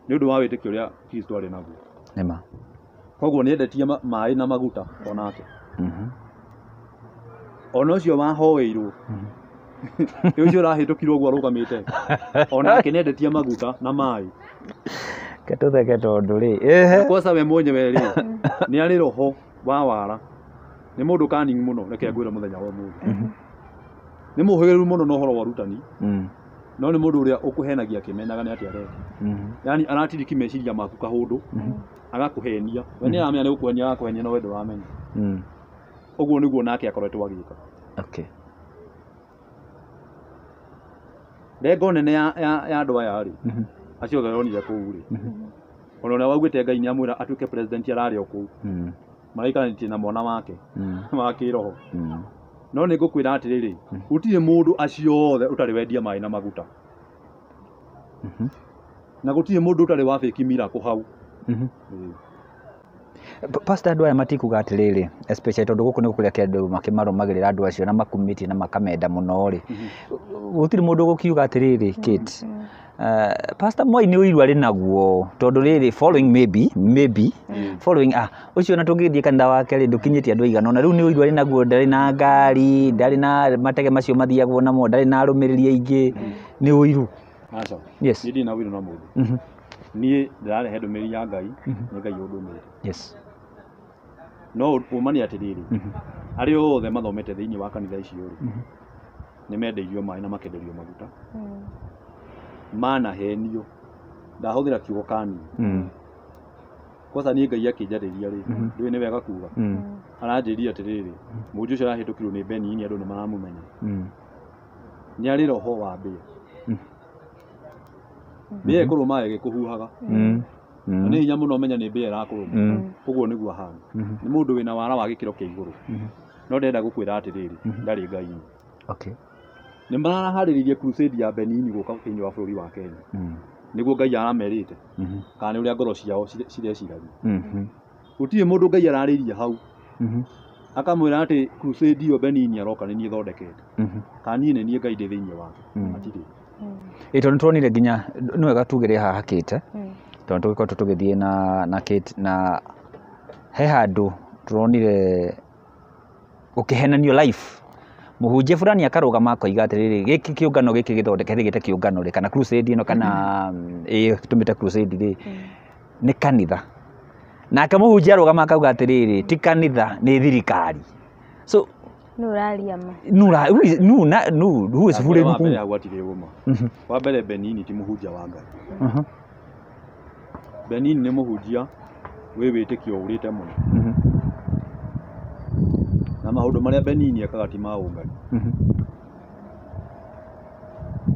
nĩ ũndũ wa wĩtĩkio ũrĩa Kristo arĩ naguo. Nĩ ma. Koguo nĩendetie maĩ na maguta onake. Ona ũcio wahoeirwo, ũcio ũrahĩtũkirwo ũguo arũgamĩte, onake nĩendetie maguta na maĩ. Ketũtheke tondũ rĩ. Kwanza we mwenyewe rĩ, nĩ arĩ roho wa wara. Nĩ mũndũ cunning mũno, reke ngwĩre mũthenya wa ũmũthĩ. Nĩ mũhĩgĩrĩru mũno na ũhoro wa ũrutani, no nĩ mũndũ ũrĩa ũkũhenagia akĩmenyaga nĩ atĩa areka. Yaani aratiriki meciria maku kahũndũ, agakũhenia. We nĩ aramenya nĩ gũkũhenia agakũhenia no we ndũramenya. Ũguo nĩguo nake akoretwo agĩka. Okay. Rengo nene ya andũ aya rĩ, acio othe ũronire kũu rĩ, ona ũrĩa waugĩte Ngai nĩamwĩra atuĩke president ararĩ o kũu. Maraikaranĩtie na mwana wake wa kĩroho. No nĩ ngũkwĩra atĩrĩrĩ, gũtirĩ mũndũ acio othe ũtarĩ wendia maĩ na maguta. Na gũtirĩ mũndũ ũtarĩ wa fake miracle hau. Pastor, andũ aya matikuga atĩrĩrĩ, especially tondũ gũkũ nĩ kũrĩa kĩndũ makĩmarũmagĩrĩra andũ acio na makumĩtie na makamenda mũno rĩ, gũtirĩ mũndũ ũgũkiuga atĩrĩrĩ, Kate, Pastor Moi nĩ ũiru arĩ naguo tondũ rĩrĩ following maybe following ũcio na tũngĩthiĩ kanitha wake rĩ ndũkinyĩtie andũ aigana ũna, rĩu nĩ ũiru arĩ naguo, ndarĩ na ngari, ndarĩ na matege macio mathiagwo namo, ndarĩ na arũmĩrĩri aingĩ, nĩ ũiru. Aca. Yes. Niĩ ndirĩ na ũiru na mũndũ. Niĩ ndĩrarehe ndũmĩrĩri ya Ngai, nĩ Ngai ũndũmĩte. Yes. No ũma nĩ atĩrĩrĩ, arĩa othe mathomete thĩinĩ wa kanitha icio rĩ, nĩ mendeirio maĩ na makenderio maguta. Manahenio. Ndahũthĩra kiugo kanio. Kwanza niĩ Ngai akĩnjarĩria rĩ, ndũĩ nĩ wega kuga. Aranjĩrire atĩrĩrĩ, mũnju ũcio arahĩtũkirwo nĩ Benini andũ nĩ maramũmenya. Nĩ arĩ roho wa mbĩa. Mbĩa ĩkũrũma ĩgĩkũhuhaga. Na nĩ hinya mũno ũmenye nĩ mbĩa ĩrakũrũma. Ũguo nĩguo ahana. Nĩ mũndũ wĩna wara wa gĩkĩro kĩa igũrũ. No ndĩrenda gũkwĩra atĩrĩrĩ, ndarĩ Ngai. Okay. Nĩ maraharĩrĩirie crusade ya Benini gũka thĩinĩ wa bũrũri wa Kenya. Nĩguo Ngai aramerĩte. Kana nĩ ũrĩa ngoro ciao cireciragia. Gũtirĩ mũndũ Ngai ararĩria hau. Akamwĩra atĩ crusade ĩyo Benini aroka nĩ niĩ thondekete. Kana niĩ nĩ niĩ Ngai ndĩ thĩinĩ wake. Hatirĩ. Ĩ tondũ nĩtuonire nginya nĩ wega tugĩre haha hakĩte, tondũ tũgĩkoretwo tũgĩthiĩ na Kate na he handũ tũronire gũkĩhenanio life. Mũhunjia fulani akarũgama akoiga atĩrĩrĩ, gĩkĩ kĩũngano gĩkĩ gĩthondeke gĩte kĩũngano rĩ, kana crusade ĩno kana ĩĩ tũmĩte crusade rĩ, nĩ kanitha. Nake mũhunjia arũgama akauga atĩrĩrĩ, ti kanitha nĩ thirikari. So Nũ ũraria ma? Nu na nu who is fooling Wa mbere who? hau hatirĩ ũma. Wa mbere Benini ti mũhunjia wa Ngai. Benini nĩ mũhunjia wĩ wĩtĩkio ũrĩte mũno. Na maũndũ marĩa Benini ekaga ti ma ũngai.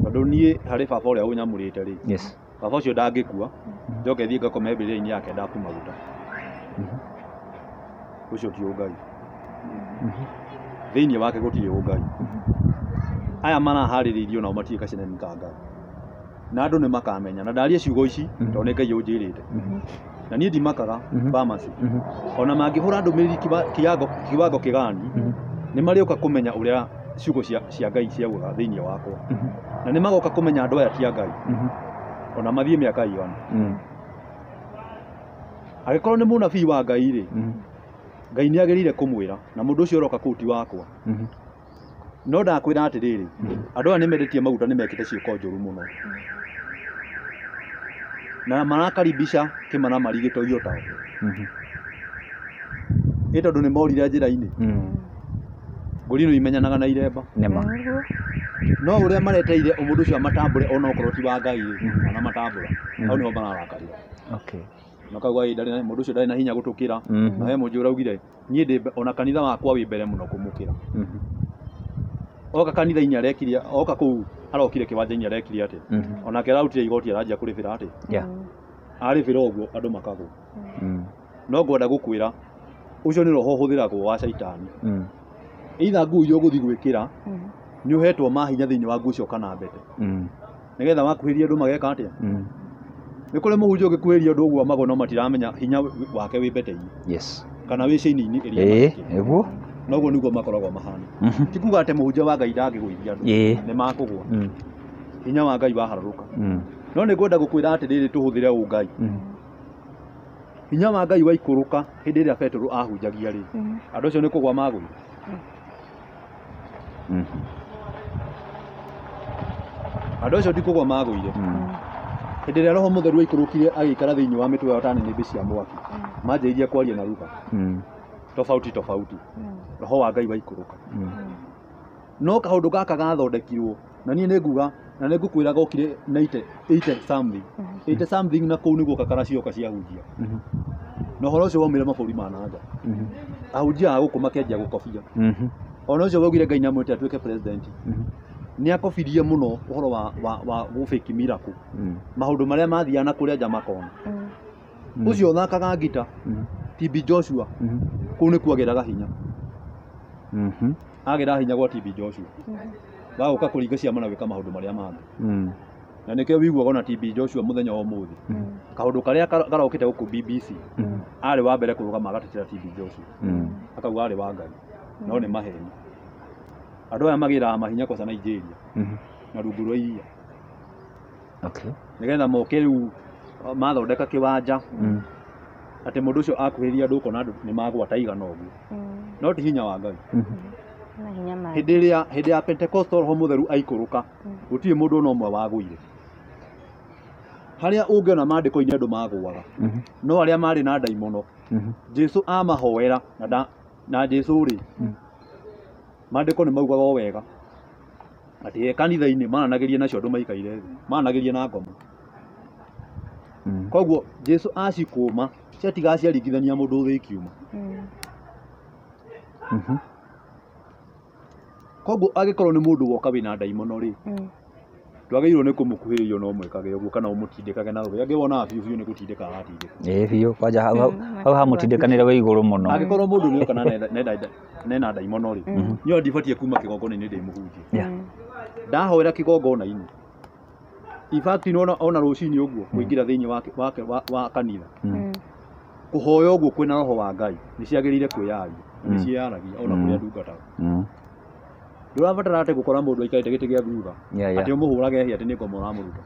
Tondũ niĩ harĩ baba ũrĩa ũnyamũrĩte rĩ, Yes. baba ũcio ndangĩkua, njoke thiĩ ngakome mbĩrĩra-inĩ yake ndaku maguta. Ũcio ti ũngai. Thĩinĩ wake gũtirĩ ũngai. Aya maraharĩrĩirio nao matirĩ gaceneni ka Ngai. Na andũ nĩ makamenya na ndarie ciugo ici tondũ nĩ Ngai ũnjĩrĩte. Na niĩ ndimakaga pharmacy. Ona mangĩhũra ndũmĩrĩri kiwango kĩgani, nĩ marĩũka kũmenya ũrĩa ciugo cia Ngai ciaugaga thĩinĩ wakwa. Na nĩ magoka kũmenya andũ aya ti a Ngai. Ona mathiĩ mĩaka ĩigana. Angĩkorwo nĩ mũnabii wa Ngai rĩ, Ngai nĩ agĩrĩire kũmwĩra na mũndũ ũcio ũroka kũu ti wakwa. No ndakwĩra atĩrĩrĩ, andũ aya nĩ mendetie maguta nĩ mekĩte ciĩko njũru mũno. Na marakaribisha kĩmaramari gĩtorio tao. Ĩ tondũ nĩ morire njĩra-inĩ. Ngũri nĩ imenyanaga na iremba. Nĩma. No ũrĩa mareteire mũndũ ũcio amatambũre ona okorwo ti wa Ngai rĩ, ona matambũra. Hau nĩho mararakarĩra. Okay. Makauga ĩ ndarĩ na mũndũ ũcio ndarĩ na hinya gũtũkĩra. Na he mũnjũ ũraugire niĩ ndĩ ona kanitha wakwa wĩ mbere mũno kũmũkĩra. Oka kanitha-inĩ arekire, oka kũu arokire kĩwanja-inĩ arekire atĩa? Onake ararutire igoti aranjia kũrĩbĩra atĩa? Yeah. Arĩbĩra ũguo andũ makagwo. No ngwenda gũkwĩra ũcio nĩ roho ũhũthĩragwo wa caitani. Either nguo iria ũgũthiĩ gwĩkĩra nĩ ũhetwo mahinya thĩinĩ wa nguo icio kana mbete. Nĩgetha wakuhĩrĩria andũ mageka atĩa? Nĩ kũrĩ mũhunjia ũngĩkuhĩrĩria andũ ũguo magwo no matiramenya hinya wake wĩ mbete-inĩ. Yes. Kana wĩ chain-inĩ ĩrĩa Ĩĩ, marekĩra. nĩguo. Noguo nĩguo makoragwo mahana. Ti kuga atĩ mũhunjia wa Ngai ndangĩgũithia andũ. Nĩ makũgwa. Hinya wa Ngai waharũrũka. No nĩ ngwenda gũkwĩra atĩrĩrĩ tũhũthĩre ũngai. Hinya wa Ngai waikũrũka hĩndĩ ĩrĩa Petero ahunjagia rĩ, andũ acio nĩ kũgwa magũire. Andũ acio ti kũgwa magũire. Hĩndĩ ĩrĩa Roho Mũtheru aikũrũkire agĩikara thĩinĩ wa mĩtwe yao ta nĩnĩmbĩ cia mwaki, manjĩrĩirie kwaria na lugha tofauti tofauti. Roho wa Ngai waikũrũka. No kaũndũ gaka gathondekirwo na niĩ nĩ nguga na nĩ ngũkwĩra gokire na 80 something. 80 something na kũu nĩguo kakara cioka ciahunjia. Na ũhoro ũcio waumire mabũrũri ma na nja. Ahunjia a gũkũ makĩanjia gũkobia. Ona ũcio waugire Ngai nĩamwĩte atuĩke president. Nĩ akobirie mũno ũhoro wa gũ-fake miracle. Maũndũ marĩa mathiaga na kũrĩa nja makona. Ũcio ũthakaga ngita, TB Joshua, kũu nĩkuo agĩraga hinya. Agĩraga hinya gwa TB Joshua. Wa gũka kũringa ciama na gwĩka maũndũ marĩa mangĩ. Na nĩkĩo wĩiguaga ona TB Joshua mũthenya wa ũmũthĩ. Kaũndũ karĩa karokĩte gũkũ BBC, arĩ wa mbere kũrũgama agatetera TB Joshua. Akauga arĩ wa Ngai. No nĩ maheni. Andũ aya magĩraga mahinya kwaca Nigeria na rungu rwa iria. Okay. Nĩgetha moke rĩu mathondeka kĩwanja atĩ mũndũ ũcio akuhĩrĩria andũ ũkona andũ nĩ magwa ta igana ũguo. No ti hinya wa Ngai. Hĩndĩ ĩrĩa hĩndĩ ya Pentecostal Roho Mũtheru aikũrũka, gũtirĩ mũndũ ona ũmwe wagũire. Harĩa ũngĩona maandĩko-inĩ andũ magũaga, no arĩa marĩ na ndaimono, Jesu amahoera na Jesu rĩ, maandĩko nĩ maugaga o wega atĩ e kanitha-inĩ maranagĩria nacio andũ maikaire thĩ, maranagĩria na ngoma. Koguo Jesu acikũma ciatigaga ciaringithania mũndũ thĩ ikiuma. Koguo angĩkorwo nĩ mũndũ woka wĩna ndaimono rĩ, ndwagĩrĩirwo nĩ kũmũkuhĩrĩria no mwĩkage ũguo kana ũmũtindĩkage na rũhĩ. Angĩ wonaga biũ biũ nĩ gũtindĩka aratindĩka. Ĩĩ biũ kwanja hau hamũtindĩkanĩre wĩ igũrũ mũno. Angĩkorwo mũndũ nĩ oka na nena ndaimono rĩ, niĩ ndibatiĩ kuma kĩgongona-inĩ ndĩ mũhunjia. Ndahoera kĩgongona-inĩ. In fact ona rũcinĩ ũguo kũingĩra thĩinĩ wa kanitha. Kũhoya ũguo kwĩna roho wa Ngai nĩ ciagĩrĩire kwĩyaria. Nĩ ciĩyaragia ona kũrĩa ndungataga. Ndũrabatara atĩ gũkora mũndũ aikarĩte gĩtĩ gĩa thutha atĩ ũmũhũrage hĩ atĩ nĩ ngoma ũramũruta.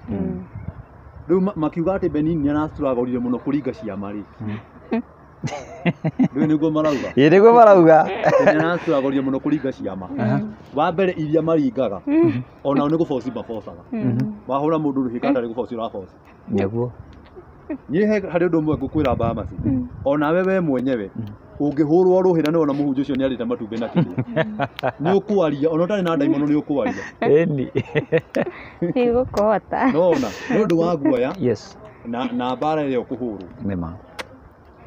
Rĩu makiuga atĩ Benini nĩ arastruggle mũno kũringa ciama rĩ. Rĩu nĩguo marauga. Ĩĩ nĩguo marauga. Nĩ arastruggle mũno kũringa ciama. Wa mbere iria maringaga onao nĩ gũboci mabocaga. Wahũra mũndũ rũhĩ kana ndarĩ gũboci ũraboci. Nĩguo. Niĩ harĩ ũndũ ũmwe ngũkwĩra Bamasi. Onawe we mwenyewe Ũngĩhũrwo rũhĩ na nĩwona mũhunjia ũcio nĩarĩte matumbĩ na kĩrĩa. Nĩ ũkwaria ona ũtarĩ na ndaimono nĩ ũkwaria. Ĩni. Ndigũkũhota. Nona nĩ ũndũ wa guoya. Yes. Na mbara ĩrĩa ũkũhũrwo. Nĩma.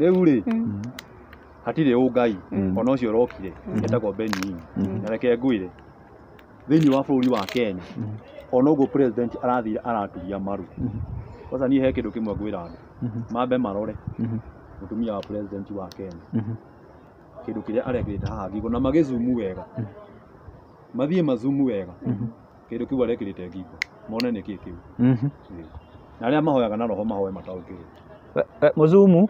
Rĩu rĩ, hatirĩ ũngai ona ũcio ũrokire etagwo Benny Hinn. Na reke ngwĩre thĩinĩ wa bũrũri wa Kenya ona ũguo president arathire araturia maru. Kwanza niĩ he kĩndũ kĩmwe ngwĩra andũ mambe marore mũtumia wa president wa Kenya kĩndũ kĩrĩa arekĩrĩte haha ngingo na magĩzumu wega, mathiĩ mazumu wega kĩndũ kĩu arekĩrĩte ngingo mone nĩ kĩĩ kĩu. Na arĩa mahoyaga na roho mahoe mataũkĩrwo. Mũzumu.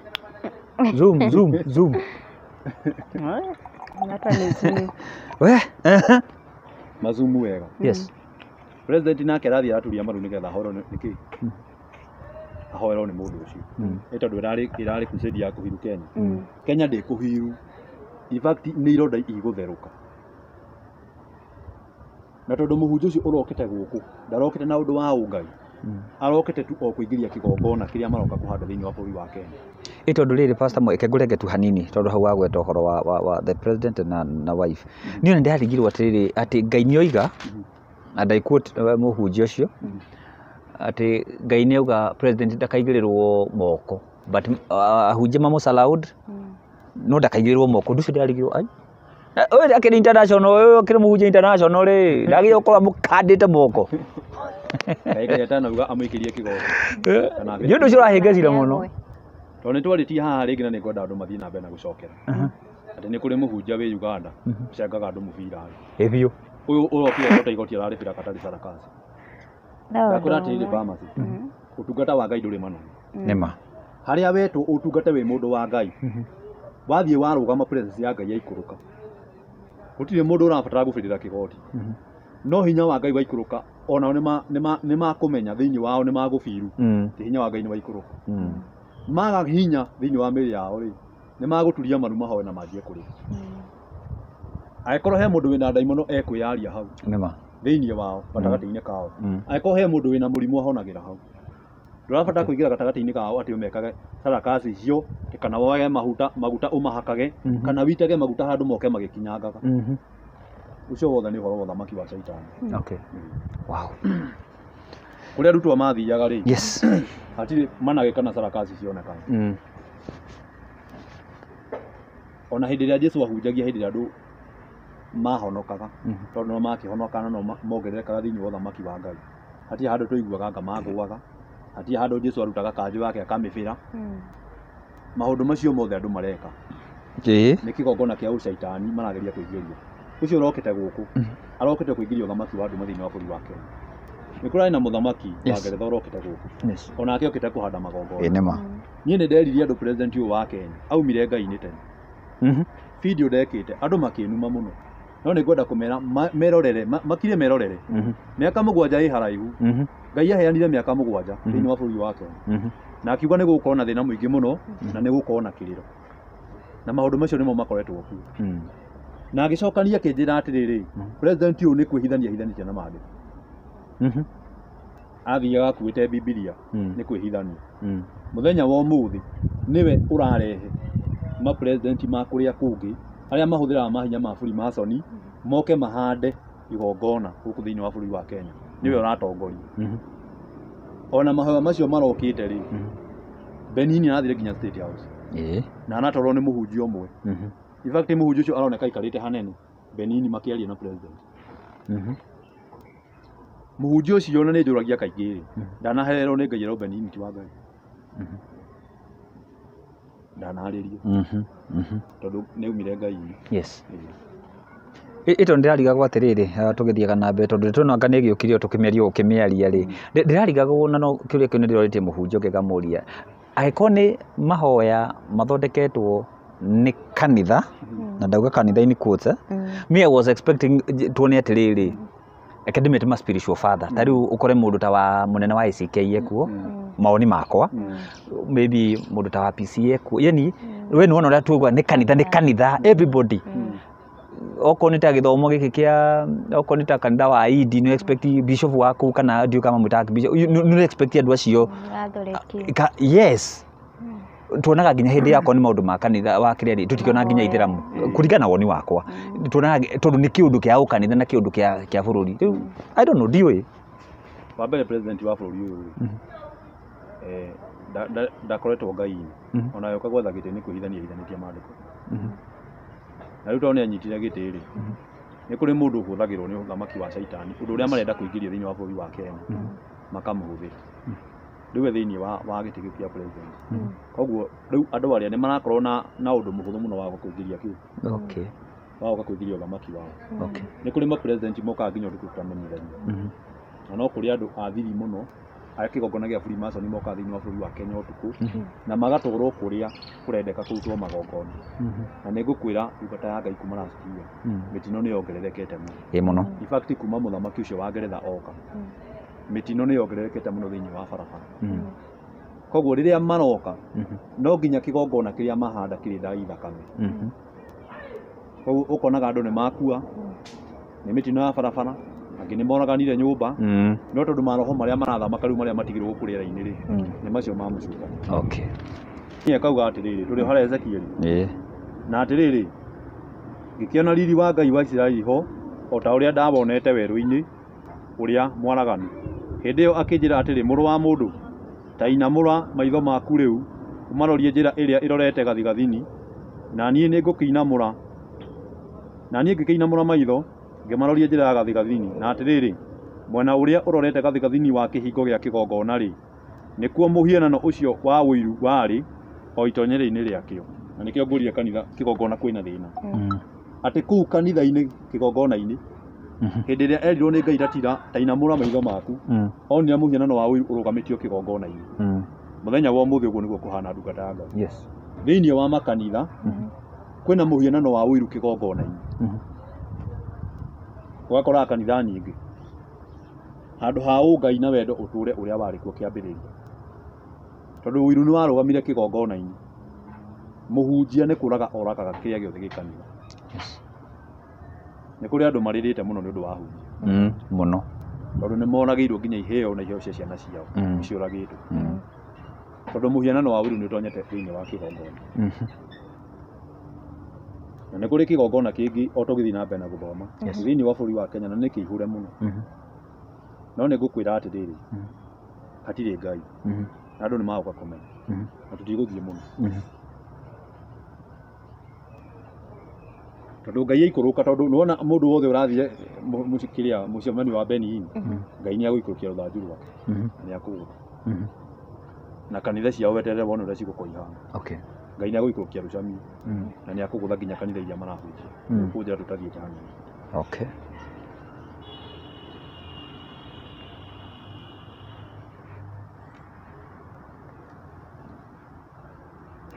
Zoom, zoom, zoom. We. Mazumu wega. Yes. President nake arathiĩ araturia maru nĩgetha ahorwo nĩ kĩĩ? Ahoerwo nĩ mũndũ ũcio. Nĩ tondũ ĩrarĩ crusade ya kũhiru Kenya. Kenya ndĩkũhiru. In fact nĩ ironda igũtherũka. Na tondũ mũhunjia ũcio ũrokĩte gũkũ ndarokĩte na ũndũ wa ũngai, arokĩte tu o kũingĩria kĩgongona kĩrĩa maroka kũhanda thĩinĩ wa bũrũri wa Kenya. Ĩ tondũ rĩrĩ pastor reke ngũrenge tu hanini tondũ hau wagweta ũhoro wa the president na wife. Niĩ ona nĩndĩrarigirwo atĩrĩrĩ atĩ Ngai nĩoiga, and I quote mũhunjia ũcio atĩ Ngai nĩauga president ndakaigĩrĩrwo moko but ahunjia mamũsalaud no ndakaigĩrĩrwo moko. Ũndũ ũcio ndĩrarigirwo ai ũyũ akĩrĩ international, ũyũ akĩrĩ mũhunjia international rĩ, ndagĩrĩirwo gũkorwo amũkandĩte moko. Ngai atanauga amũikĩrie kĩgogo. Nĩ ũndũ ũcio ũrahĩngĩcire mũno. Tondũ nĩ twarĩtie haha rĩngĩ na nĩ ngwenda andũ mathiĩ na mbere na gũcokera. Atĩ nĩ kũrĩ mũhunjia wĩ Uganda ũcengaga andũ mũbira. Ĩ biũ. Ũyũ ũrokire gũta igoti ararĩbĩra katarĩ sarakasi. Ndakwĩra atĩrĩrĩ Bamasi, ũtungata wa Ngai ndũrĩ manene. Nĩma. Harĩa wetwo ũtungate wĩ mũndũ wa Ngai, wathiĩ warũgama presence ya Ngai yaikũrũka. Gũtirĩ mũndũ ũrabatara gũbĩrĩra kĩgoti. No hinya wa Ngai waikũrũka onao nĩ makũmenya thĩinĩ wao nĩ magũbiru. Ti hinya wa Ngai nĩ waikũrũka. Maga hinya thĩinĩ wa mĩĩrĩ yao rĩ, nĩ magũturia maru mahoe na manjie kũrĩra. Angĩkorwo he mũndũ wĩna ndaimono ekwĩyaria hau. Nĩma. Thĩinĩ wao gatagatĩ-inĩ kao. Angĩkorwo he mũndũ wĩna mũrimũ ahonagĩra hau. Ndũrabatara kũingĩra gatagatĩ-inĩ kao atĩ ũmekage sarakasi icio kana woe maguta ũmahakage kana witage maguta handũ moke magĩkinyangaga. Ũcio wothe nĩ ũhoro wa ũthamaki wa Shaitani. Okay. Wow. Kũrĩa arutwo mathiaga rĩ, Yes. hatirĩ manage kana sarakasi cionekaga. Ona hĩndĩ ĩrĩa Jesũ ahunjagia hĩndĩ ĩrĩa andũ mahonokaga, tondũ no makĩhonoka na no mongererekaga thĩinĩ wa ũthamaki wa Ngai. Hatirĩ handũ tũiguaga anga magũaga, hatirĩ handũ Jesũ arutaga kanjũ yake akamĩbĩra. Maũndũ macio mothe andũ mareka. Nĩ kĩgongona kĩa ũcaitani marageria kũingĩria. Ũcio ũrokĩte gũkũ, arokĩte kũingĩria ũthamaki wa nduma thĩinĩ wa bũrũri wa Kenya. Nĩ kũrarĩ na mũthamaki wa Ngeretha ũrokĩte gũkũ. Onake okĩte kũhanda magongona. Nĩma. Niĩ nĩ nderirie andũ president ũyũ wa Kenya aumire Ngai-inĩ tene. Video ndekĩte andũ makĩnuma mũno. No nĩ ngwenda kũmera merorere, makire merorere. Mĩaka 7 ĩ haraihu. Ngai aheanire mĩaka 7 thĩinĩ wa bũrũri wa Kenya. Na akiuga nĩ gũgũkorwo na thĩna mũingĩ mũno na nĩ gũgũkorwo na kĩrĩro. Na maũndũ macio nĩmo makoretwo kuo. Na agĩcokania akĩnjĩra atĩrĩrĩ, president ũyũ nĩ kwĩhithania ahithanĩtie na maandĩko. Athiaga akuĩte Bibilia nĩ kwĩhithania. Mũthenya wa ũmũthĩ nĩwe ũrarehe ma president ma kũrĩa kũngĩ arĩa mahũthĩraga mahinya ma Freemason moke mahande igongona gũkũ thĩinĩ wa bũrũri wa Kenya. Nĩwe ũratongoria. Ona mahoya macio marokĩte rĩ, Benini arathire nginya State House. Na aratwarwo nĩ mũhunjia ũmwe. In fact mũhunjia ũcio aroneka aikarĩte hanene Benini makĩaria na president. Mũhunjia ũcio na nĩ njũragia kaingĩ rĩ, ndanahererwo nĩ Ngai erwo Benini ti wa Ngai. Ndanarĩrio. Tondũ nĩ aumire Ngai-inĩ. Yes. Ĩto ndĩrarigagwo atĩrĩrĩ, tũgĩthiaga na mbere tondũ ndeto ĩno anga nĩ ĩgĩũkire o tũkĩmĩaria ũkĩmĩaria rĩ, ndĩrarigagwo na no kĩũria kĩu nĩ ndĩrorĩtie mũhunjia ũngĩ ngamũria, angĩkorwo nĩ mahoya mathondeketwo nĩ kanitha, na ndauga kanitha in quotes, me I was expecting tuone atĩrĩrĩ, reke ndĩmĩte ma spiritual father, ta rĩu ũkore mũndũ ta wa mũnene wa ACK ekuo, maoni makwa, maybe mũndũ ta wa PCA ekuo, yani we nĩwona ũrĩa tuauga nĩ kanitha, nĩ kanitha, everybody. Okorwo nĩ ta gĩthomo gĩkĩ kĩa, okorwo nĩ ta kanitha wa Idi, nĩ expect bishop waku kana ndiũĩ kana mamwĩtaga bishop, nĩ expect andũ acio. Yes. Tuonaga nginya hĩndĩ yakwa nĩ maũndũ ma kanitha wa kĩrĩa rĩ, tũtikĩonaga nginya ithĩramu kũringana na woni wakwa. Tuonaga tondũ nĩ kĩũndũ kĩa ũkanitha na kĩũndũ kĩa bũrũri. Rĩu I don't know, ndiũĩ. Wa mbere president wa bũrũri ũyũ rĩ, ndakoretwo Ngai-inĩ. Ona yoka gwetha gĩtĩ nĩ kwĩhithania ahithanĩtie maandĩko. Na rĩu tondũ nĩ anyitire gĩtĩ rĩ, nĩ kũrĩ mũndũ ũhũthagĩrwo nĩ ũthamaki wa caitani, ũndũ ũrĩa marenda kũingĩria thĩinĩ wa bũrũri wa Kenya, makamũhũthĩra. Rĩu we thĩinĩ wa gĩtĩ kĩu kĩa president. Koguo rĩu andũ arĩa nĩ marakorwo na ũndũ mũhũthũ mũno wa kũingĩria kĩu. Wa gũka kũingĩria ũthamaki wao. Nĩ kũrĩ ma president mokaga nginya ũtukũ tũtamenyithania. Na no kũrĩ andũ a thiri mũno a kĩgongona gĩa Freemason mokaga thĩinĩ wa bũrũri wa Kenya ũtukũ na magatwarwo kũrĩa kũrendeka kũrutwo magongona. Na nĩ ngũkwĩra ndungata ya Ngai kuma last year mĩtino nĩ yongererekete mũno. Ĩ mũno. In fact kuma mũthamaki ũcio wa Ngeretha oka mĩtino nĩ yongererekete mũno thĩinĩ wa barabara. Koguo rĩrĩa maroka no nginya kĩgongona kĩrĩa mahanda kĩrĩ thai thakame. Koguo ũkonaga andũ nĩ makua nĩ mĩtino ya barabara, angĩ nĩ moraganire nyũmba, no tondũ maroho marĩa marathamaka rĩu marĩa matigirwo gũkũ rĩera-inĩ rĩ, nĩ macio ma mũcukani. Niĩ akauga atĩrĩrĩ, tũrĩ harĩa Ezekieli. Na atĩrĩrĩ, ngĩkĩona riri wa Ngai wa Isiraeli ho, o ta ũrĩa ndawonete werũ-inĩ ũrĩa mwaraganu. Hĩndĩ ĩyo akĩnjĩra atĩrĩ, mũrũ wa mũndũ, ta inamũra maitho maku rĩu, ũmarorie njĩra ĩrĩa ĩrorete gathigathini, na niĩ nĩngũkĩinamũra. Na niĩ ngĩkĩinamũra maitho, ngĩmaroria njĩra ya gathigathini, na atĩrĩrĩ, mwena ũrĩa ũrorete gathigathini wa kĩhingo gĩa kĩgongona rĩ, nĩkuo mũhianano ũcio wa ũiru warĩ o itonyero-inĩ rĩakĩo. Na nĩkĩo ngũrire kanitha kĩgongona kwĩna thĩna. Atĩ kũu kanitha-inĩ kĩgongona-inĩ, hĩndĩ ĩrĩa erirwo nĩ Ngai tatira ta inamũra maitho maku, onire mũhianano wa ũiru ũrũgamĩtio kĩgongona-inĩ. Mũthenya wa ũmũthĩ ũguo nĩguo kũhana ndungata ya Ngai. Thĩinĩ wa makanitha kwĩna mũhianano wa ũiru kĩgongona-inĩ. Ũgakoraga kanitha nyingĩ handũ ha ũngai na wendo ũtũre ũrĩa warĩ kuo kĩambĩrĩria, tondũ ũiru nĩ warũgamire kĩgongona-inĩ. Mũhunjia nĩ kũraga oragaga kĩrĩa gĩothe gĩ kanitha. Nĩ kũrĩ andũ marĩrĩte mũno nĩ ũndũ wa ahunjia. Mũno. Tondũ nĩ moragĩirwo nginya iheo na iheo cia ciana ciao nĩciũragĩtwo. Tondũ mũhianano wa ũiru nĩ ũtonyete thĩinĩ wa kĩgongona. Na nĩ kũrĩ kĩgongona kĩngĩ o tũgĩthiĩ na mbere na gũthoma thĩinĩ wa bũrũri wa Kenya na nĩ kĩihũre mũno. No nĩ ngũkwĩra atĩrĩrĩ, hatirĩ Ngai. Na andũ nĩ magũka kũmenya. Na tũtigũthiĩ mũno. Tondũ Ngai aikũrũka, tondũ nĩwona mũndũ wothe ũrathiĩ kĩrĩa mũcemanio wa Benny Hinn, Ngai nĩ agũikũrũkia rũthanju rwake na nĩ akũgũtha. Na kanitha ciao weterere wone ũrĩa cigũkorwo ihana. Ngai nĩ agũikũrũkia rũcamio na nĩ akũgũtha nginya kanitha iria marahunjia. Kũnjĩra tũtathiĩte hanini.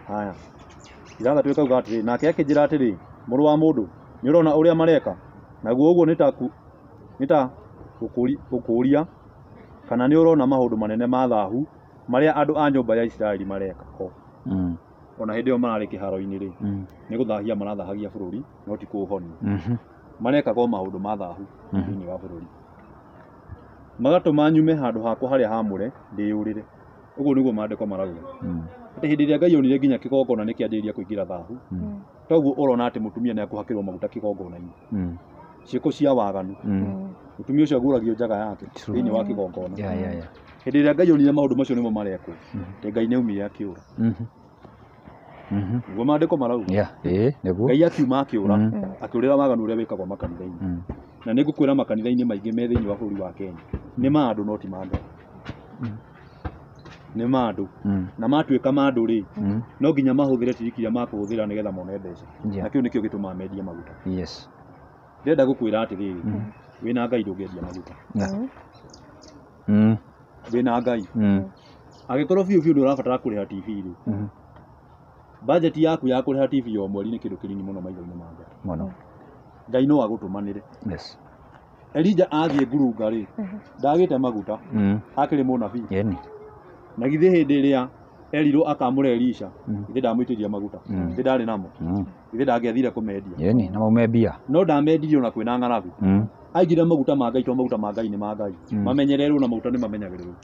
Haya. Ithathatũ ĩkauga atĩrĩ, nake akĩnjĩra atĩrĩ, mũrũ wa mũndũ, nĩ ũrona ũrĩa mareka? Naguo ũguo nĩ ta gũkũria, kana nĩ ũrona maũndũ manene ma thahu marĩa andũ a nyũmba ya Isiraeli mareka ho. Ona hĩndĩ ĩyo mararĩ kĩharo-inĩ rĩ, nĩ gũthahia marathahagia bũrũri, no ti kũũhonia. Marekaga o maũndũ ma thahu thĩinĩ wa bũrũri. Magatũma nyume handũ hakwa harĩa haamũre ndĩyũrĩre. Ũguo nĩguo maandĩko marauga. Atĩ hĩndĩ ĩrĩa Ngai onire nginya kĩgongona nĩ kĩanjĩrĩria kũingĩra thahu, toguo ũrona atĩ mũtumia nĩ akũhakĩrwo maguta kĩgongona-inĩ. Ciĩko cia waganu. Mũtumia ũcio agũragio njaga yake thĩinĩ wa kĩgongona. Hĩndĩ ĩrĩa Ngai onire maũndũ macio nĩmo marekwo, atĩ Ngai nĩ aumire akĩũra. Nĩguo maandĩko marauga. Nĩguo. Ngai akiuma akĩũra, akĩũrĩra waganu ũrĩa wĩkagwo makanitha-inĩ. Na nĩ ngũkwĩra makanitha-inĩ maingĩ me thĩinĩ wa bũrũri wa Kenya, nĩ ma andũ no ti ma Ngai. Nĩ ma andũ. Na matuĩka ma andũ rĩ, no nginya mahũthĩre tiriki iria makũhũthĩra nĩgetha mone mbeca. Na kĩu nĩkĩo gĩtũmaga mendie maguta. Ndĩrenda gũkwĩra atĩrĩrĩ, wĩna Ngai ndũngĩendia maguta. Wĩna Ngai. Angĩkorwo biũ biũ nĩ ũrabatara kũrĩha TV rĩ, budget yaku ya kũrĩha TV o mweri nĩ kĩndũ kĩnini mũno maitho-inĩ ma Ngai. Mũno. Ngai no agũtũmanĩre. Elijah athiĩ ngurunga rĩ, ndagĩte maguta, akĩrĩ mũnabii. Na githĩ hĩndĩ ĩrĩa erirwo akamũre Elisha, githĩ ndamũitĩrĩria maguta, githĩ ndarĩ namo, githĩ ndangĩathire kũmendia. Na maume mbia. No ndamendirie ona kwĩna ng'aragu. Aigire maguta ma Ngai, tondũ maguta ma Ngai nĩ ma Ngai. Mamenyererwo na maguta nĩ mamenyagĩrĩrwo.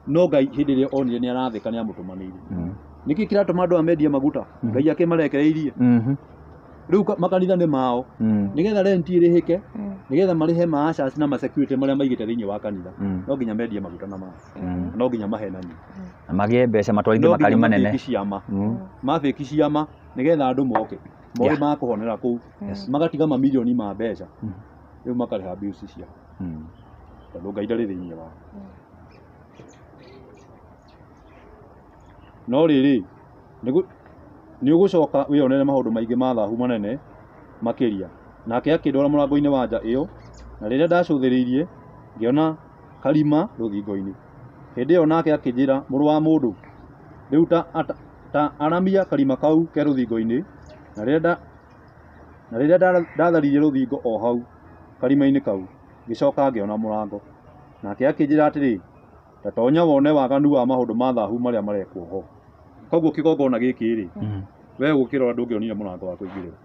No Ngai hĩndĩ ĩrĩa onire nĩ arathĩka nĩ amũtũmanĩire. Nĩkĩ kĩratũma andũ aya mendie maguta? Ngai akĩmarekereirie. Rĩu makanitha nĩ mao. Nĩgetha rent ĩrĩhĩke, nĩgetha marĩhe ma ushers na ma security marĩa maigĩte thĩinĩ wa kanitha. No nginya mendie maguta na maĩ. No nginya mahenanie. Na magĩe mbeca matwarithie No makari nginya manene. mabĩki ciama. Mabĩki ciama nĩgetha andũ moke. Moke makũhonera kũu. Magatiga mamirioni ma mbeca. Rĩu makarĩha bills ciao. Tondũ Ngai ndarĩ thĩinĩ wao. No rĩrĩ, nĩ ũgũcoka wĩyonere maũndũ maingĩ ma thahu manene makĩria. Nake akĩndwara mũrango-inĩ wa nja ĩyo, na rĩrĩa ndacũthĩrĩirie, ngĩona karima rũthingo-inĩ. Hĩndĩ ĩyo nake akĩnjĩra, mũrũ wa mũndũ, rĩu ta aramia karima kau ke rũthingo-inĩ, na rĩrĩa ndatharirie rũthingo o hau karima-inĩ kau, ngĩcoka ngĩona mũrango. Nake akĩnjĩra atĩrĩ, ta tonya wone waganu wa maũndũ ma thahu marĩa marekwo ho. Koguo kĩgongona gĩkĩ rĩ, we ũgũkĩrora ndũngĩonire mũrango wa kũingĩrĩra.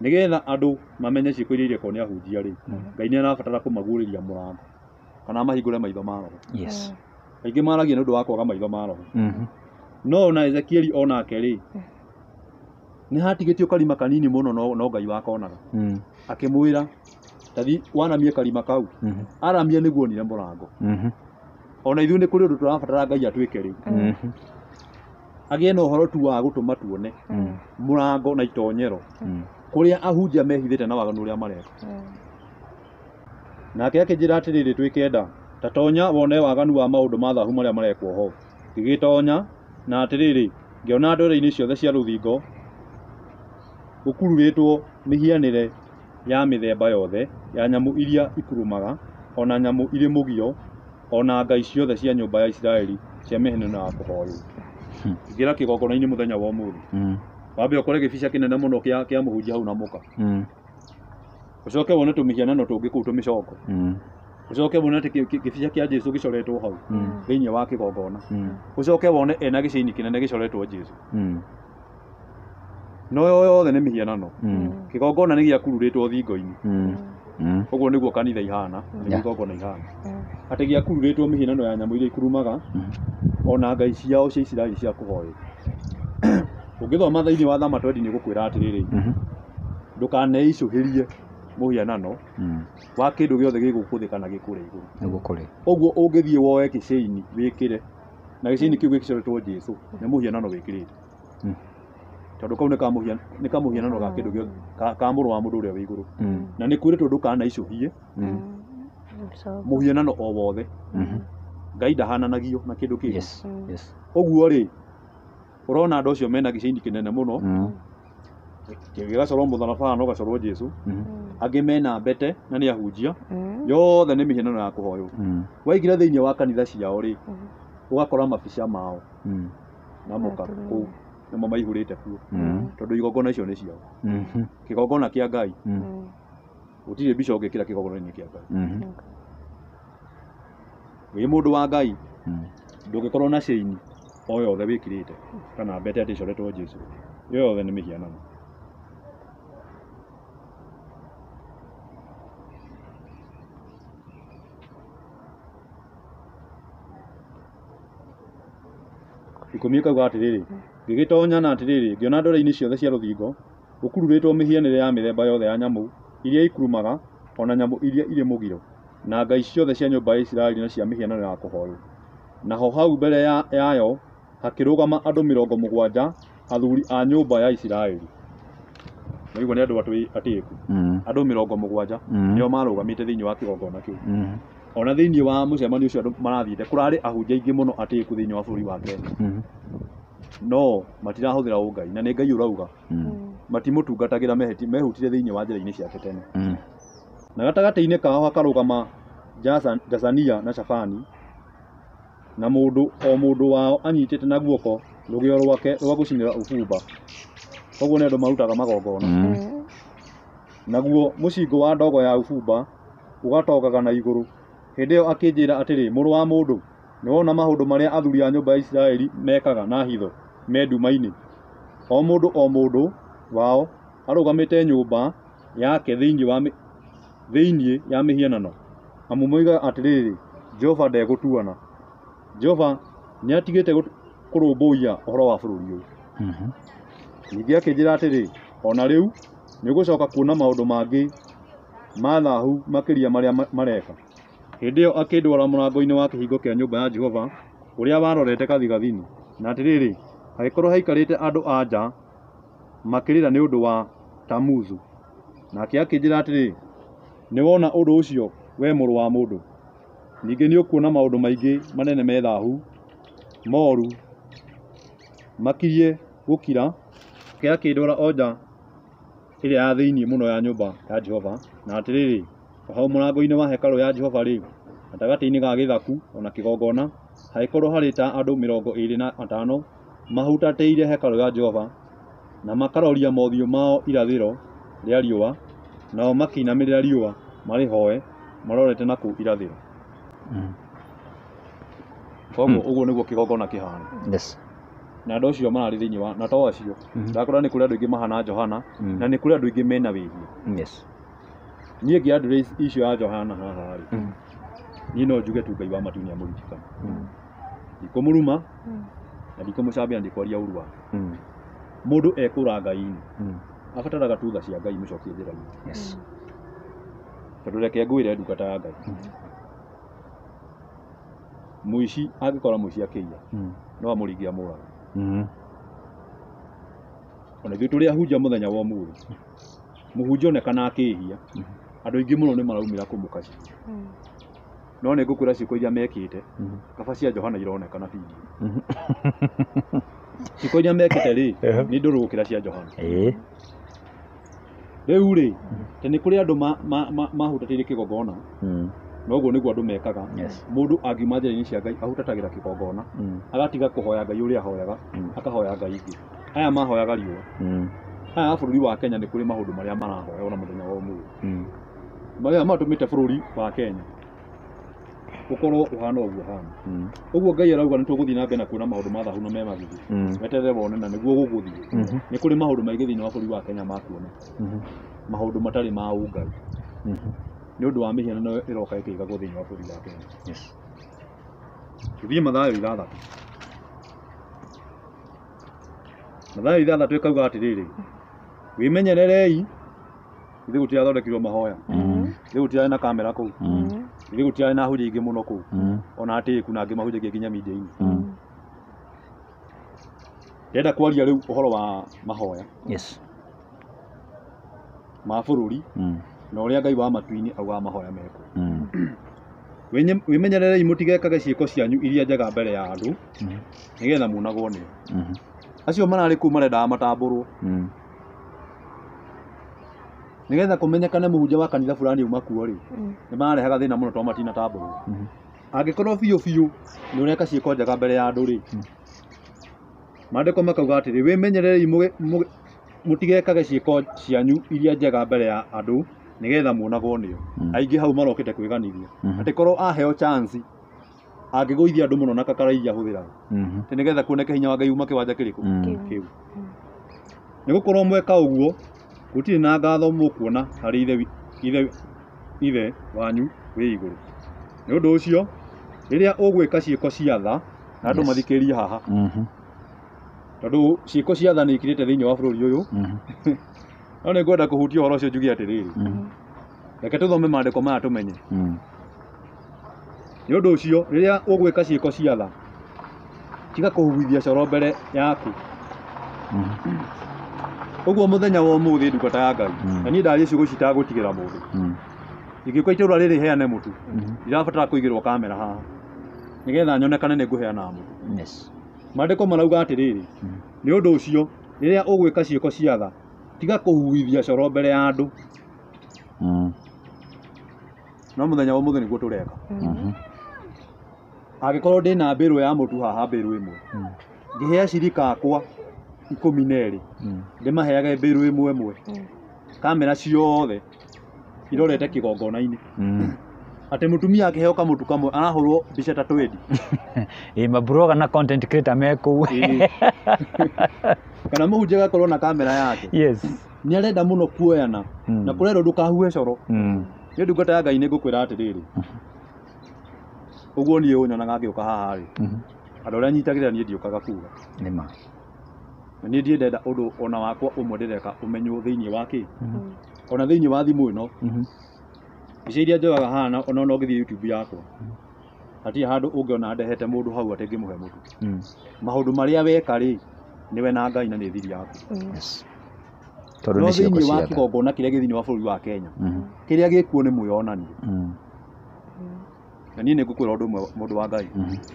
Nĩgetha andũ mamenye ciĩko iria irekwo nĩ ahunjia rĩ, Ngai nĩ arabatara kũmaguũrĩria mũrango kana amahingũre maitho ma roho. Aingĩ maragia nĩ ũndũ wa kwaga maitho ma roho. No ona Ezekieli onake rĩ, nĩ hatigĩtio karima kanini mũno no Ngai wakonaga. Akĩmwĩra, tathi wanamie karima kau. Aramia nĩguo onire mũrango. Ona ithuĩ nĩ kũrĩ ũndũ tũrabatara Ngai atwĩke rĩu. Agĩe na ũhoro tu wa gũtũma tuone mũrango na itonyero kũrĩa ahunjia mehithĩte na waganu ũrĩa mareka. Nake akĩnjĩra atĩrĩrĩ, twĩ kenda, ta tonya wone waganu wa maũndũ ma thahu marĩa marekwo ho. Ngĩgĩtonya, na atĩrĩrĩ, ngĩona ndwere-inĩ ciothe cia rũthingo gũkururĩtwo mĩhianĩre ya mĩthemba yothe ya nyamũ iria ikurumaga, ona nyamũ irĩ mũgiro, ona ngai ciothe cia nyũmba ya Isiraeli cia mĩhianano ya kũhoywo. Ingĩra kĩgongona-inĩ mũthenya wa ũmũthĩ. Wambe ũkore gĩbica kĩnene mũno kĩa mũhunjia hau na mũka. Ũcoke wone tũmĩhianano tũngĩ kũu tũmĩcongo. Ũcoke wone atĩ gĩbica kĩa Jesũ gĩcoretwo hau thĩinĩ wa kĩgongona. Ũcoke wone ena gĩcĩini kĩnene gĩcoretwo Jesũ. No yothe nĩ mĩhianano. Kĩgongona nĩ gĩakururĩtwo thingo-inĩ. Ũguo nĩguo kanitha ihana, nĩguo igongona ihana. Atĩ gĩakururĩtwo mĩhianano ya nyamũ iria ikurumaga, ona ngai ciao cia Isiraeli cia kũhoywo. Ũngĩthoma thĩinĩ wa Thama 20 nĩ gũkwĩra atĩrĩrĩ, ndũkaneicũhĩrie mũhianano wa kĩndũ gĩothe gĩ gũkũ thĩ kana gĩ kũrĩa igũrũ. Nĩguo kũrĩ. Ũguo ũngĩthiĩ woe gĩcĩini wĩkĩre, na gĩcĩini kĩu gĩcoretwo Jesũ, nĩ mũhianano wĩkĩrĩte. Tondũ kau nĩ kamũhianano ga kĩndũ gĩothe, ka mũrũ wa mũndũ ũrĩa wĩ igũrũ. Na nĩ kwĩrĩtwo ndũkanaicũhie mũhianano o wothe. Ngai ndahananagio na kĩndũ kĩngĩ. Ũguo rĩ, ũrona andũ acio mena gĩcĩini kĩnene mũno, gĩgacorwo mũtharaba na ũgacorwo Jesũ. Angĩ mena mbete na nĩ ahunjia. Yothe nĩ mĩhianano ya kũhoywo. Waingĩra thĩinĩ wa kanitha ciao rĩ, ũgakora mabica mao na mũka kũu nĩmo maihũrĩte kuo. Tondũ igongona icio nĩ ciao. Kĩgongona kĩa Ngai, gũtirĩ mbica ũngĩkĩra kĩgongona-inĩ kĩa Ngai. Wĩ mũndũ wa Ngai, ndũngĩkorwo na cĩini o yothe wĩkĩrĩte kana mbete atĩ ĩcoretwo Jesũ. Ĩyo yothe nĩ mĩhianano. Ikũmi ĩkauga atĩrĩrĩ, ngĩgĩtonya na atĩrĩrĩ, ngĩona ndwere-inĩ ciothe cia rũthingo gũkururĩtwo mĩhianĩre ya mĩthemba yothe ya nyamũ iria ikurumaga, ona nyamũ iria irĩ mũgiro, na ngai ciothe cia nyũmba ya Isiraeli na cia mĩhianano ya kũhoywo. Naho hau mbere yayo hakĩrũgama andũ 70 athuri a nyũmba ya Isiraeli. Nĩũguo nĩ andũ atĩĩku. Andũ 70 nĩo marũgamĩte thĩinĩ wa kĩgongona kĩu. Ona thĩinĩ wa mũcemanio ũcio andũ marathiĩte, kũrarĩ ahunjia aingĩ mũno atĩĩku thĩinĩ wa bũrũri wa Kenya. No matirahũthĩra ũngai, na nĩ Ngai ũrauga. Matimũtungatagĩra mehutire thĩinĩ wa njĩra-inĩ ciake tene. Na gatagatĩ-inĩ kao hakarũgama Jazania na Shafani, na mũndũ o mũndũ wao anyitĩte na guoko rũgĩo rwake rwa gũcinĩra ũbumba. Koguo nĩ andũ marutaga magongona. Naguo mũcingũ wa ndogo ya ũbumba ũgatogaga na igũrũ. Hĩndĩ ĩyo akĩnjĩra atĩrĩ, mũrũ wa mũndũ, nĩwona maũndũ marĩa athuri a nyũmba ya Isiraeli mekaga na hitho me nduma-inĩ? O mũndũ o mũndũ wao arũgamĩte nyũmba yake thĩinĩ ya mĩhianano. Amu moigaga atĩrĩrĩ, Jehova ndegũtuona. Jehova nĩatigĩte Kũrũmbũiya ũhoro wa bũrũri ũyũ. Ningĩ akĩnjĩra atĩrĩ, o na rĩu nĩũgũcoka kuona maũndũ mangĩ ma thaahu makĩria marĩa mareka. Hĩndĩ ĩyo akĩndwara mũrango-inĩ wa kĩhingo kĩa nyũmba ya Jehova ũrĩa warorete gathigathini, na atĩrĩrĩ, hagĩkorwo haikarĩte andũ-a-nja makĩrĩra nĩ ũndũ wa Tamuzu. Nake akĩnjĩra atĩrĩ, Nĩwona ũndũ ũcio, wee mũrũ wa mũndũ? Ningĩ nĩũkuona maũndũ maingĩ manene me thaahu, mooru, makirie gũkira. Nake akĩndwara o nja ĩrĩa ya thĩinĩ mũno ya nyũmba ya Jehova, na atĩrĩrĩ, o hau mũrango-inĩ wa hekarũ ya Jehova-rĩ, gatagatĩ-inĩ ga gĩthaku o na kĩgongona, hagĩkorũo harĩ ta andũ 25 mahutatĩire hekarũ ya Jehova, na makaroria mothiũ mao irathĩro rĩa riũa, nao makĩinamĩrĩra riũa marĩhoe marorete na kũu irathĩro. Koguo ũguo nĩguo kĩgongona kĩhana. Na andũ acio mararĩ thĩinĩ wa na to acio, ndakora nĩ kũrĩ andũ aingĩ mahana Johana, na nĩ kũrĩ andũ aingĩ mena wĩhia. Niĩ ngĩ address issue ya Johana haha rĩ, niĩ no njuge tu Ngai wa matu nĩ amũririkana. Ndikũmũruma na ndikũmũcambia na ndikwaria ũru wake. Mũndũ ekũra Ngai-inĩ, abataraga tu tha cia Ngai imũcokie njĩra-inĩ. Tondũ reke ngwĩre ndungata ya Ngai, mũici angĩkora mũici akĩiya, no amũringe amũrage. Ona ithuĩ tũrĩ ahunjia mũthenya wa ũmũthĩ, mũhunjia onekana akĩhia, andũ aingĩ mũno nĩ maraumĩra kũmũkacibia. No nĩ ngũkwĩra ciĩko iria mekĩte, kaba cia Johana ironekana video. Ciĩko iria mekĩte rĩ, nĩ ndũrũ gũkĩra cia Johana. Rĩu rĩ, te nĩ kũrĩ andũ mahutatĩire kĩgongona, na ũguo nĩguo andũ mekaga. Mũndũ angiuma njĩra-inĩ cia Ngai ahutatagĩra kĩgongona, agatiga kũhoya Ngai ũrĩa ahoyaga, akahoya Ngai ingĩ. Aya mahoyaga riũa. Aya a bũrũri wa Kenya nĩ kũrĩ maũndũ marĩa marahoya ona mũthenya wa ũmũthĩ. Marĩa matũmĩte bũrũri wa Kenya ũkorwo ũhana ũguo ũhana. Ũguo Ngai arauga nĩ tũgũthiĩ na mbere na kuona maũndũ ma thahu na me magigi. Weterere wone na nĩguo gũgũthiĩ. Nĩ kũrĩ maũndũ maingĩ thĩinĩ wa bũrũri wa Kenya ma kuoneka. Maũndũ matarĩ ma ũngai. Nĩ ũndũ wa mĩhianano ĩroka ĩkĩigagwo thĩinĩ wa bũrũri wa Kenya. Tũthiĩ Mathayo 6. Mathayo 6 ĩkauga atĩrĩrĩ, wĩmenyererei, ithuĩ gũtirathondekirwo mahoya, ithuĩ gũtirarĩ na kamera kũu, ithuĩ gũtirarĩ na ahunjia aingĩ mũno kũu, ona atĩĩku na angĩ mahunjagia nginya media-inĩ. Ndĩrenda kwaria rĩu ũhoro wa mahoya ma bũrũri na ũrĩa Ngai wa matu-inĩ augaga mahoya mekwo. Wĩmenyererei mũtigekage ciĩko cianyu iria njega mbere ya andũ, nĩgetha muonagwo nĩo. Acio mararĩ kũu marendaga matambũrwo, nĩgetha kũmenyekane mũhunjia wa kanitha fulani auma kuo rĩ, nĩ marehaga thĩna mũno tondũ matinatambũrwo. Angĩkorwo biũ biũ nĩ ũreka ciĩko njega mbere ya andũ rĩ, maandĩko makauga atĩrĩ, wĩmenyererei mũtigekage ciĩko cianyu iria njega mbere ya andũ nĩgetha muonagwo nĩo. Aingĩ hau marokĩte kwĩganithia. Atĩ korwo aheo chance angĩgũithia andũ mũno na kakara iria ahũthĩraga, atĩ nĩgetha kuoneke hinya wa Ngai uma kĩwanja kĩrĩkũ kĩu. Nĩ gũkorwo mweka ũguo gũtirĩ na ngatho mũkuona harĩ ithe wanyu wĩ igũrũ. Nĩ ũndũ ũcio rĩrĩa ũgwĩka ciĩko cia tha, na andũ mathikĩrĩrie haha, tondũ ciĩko cia tha nĩ ikirĩte thĩinĩ wa bũrũri ũyũ, no nĩ ngwenda kũhutia ũhoro ũcio njuge atĩrĩrĩ, reke tũthome maandĩko maya tũmenye. Nĩ ũndũ ũcio rĩrĩa ũgwĩka ciĩko cia tha, tiga kũhuhithia coro mbere yaku. Ũguo mũthenya wa ũmũthĩ ndungata ya Ngai, na niĩ ndaria ciugo ici itagũtigĩra mũndũ. Ingĩũka itũũra rĩrĩ heane mũtu, ndirabatara kũigĩrwo kamera haha nĩgetha nyonekane nĩ ngũheana mũtu. Maandĩko marauga atĩrĩrĩ, nĩ ũndũ ũcio rĩrĩa ũgwĩka ciĩko cia tha, tiga kũhuhithia coro mbere ya andũ. No mũthenya wa ũmũthĩ nĩguo tũreka. Angĩkorwo ndĩna mbĩrũ ya mũtu haha, mbĩrũ ĩmwe, ngĩhe acirika akwa 12, ndĩmaheage mbĩrũ ĩmwe ĩmwe, kamera ciothe irorete kĩgongona-inĩ. Atĩ mũtumia akĩheo kamũtu kamwe arahũrwo mbica ta 20. Ĩ mabroga na content creator me kũu. Kana mũhunjia agakorwo na kamera yake. Nĩ arenda mũno kuoyana na kũrerwo ndũkahuhe coro. Nĩ ndungata ya Ngai nĩ ngũkwĩra atĩrĩrĩ, ũguo niĩ ũnyonaga ngĩũka haha rĩ, Andũ arĩa nyitagĩrĩra niĩ ndiũkaga kuga. Nĩma. Na niĩ ndirĩ ndenda ũndũ ona wakwa ũmwe ndĩreka ũmenywo thĩinĩ wa kĩ. Ona thĩinĩ wa thimũ ĩno. Mbica iria njoyaga haha na ona no ũngĩthiĩ YouTube yakwa. Hatirĩ handũ ũngĩona ndehete mũndũ hau atĩ ngĩmũhe mũtu. Maũndũ marĩa weka rĩ, nĩwe na Ngai na nĩ thiri yaku. Yes. Tondũ No nĩ ciĩko thĩinĩ wa cia tha. kĩgongona kĩrĩa gĩ thĩinĩ wa bũrũri wa Kenya, kĩrĩa gĩkuo nĩ mwĩyonanio. Na niĩ nĩ ngũkwĩra ũndũ ũmwe mũndũ wa Ngai.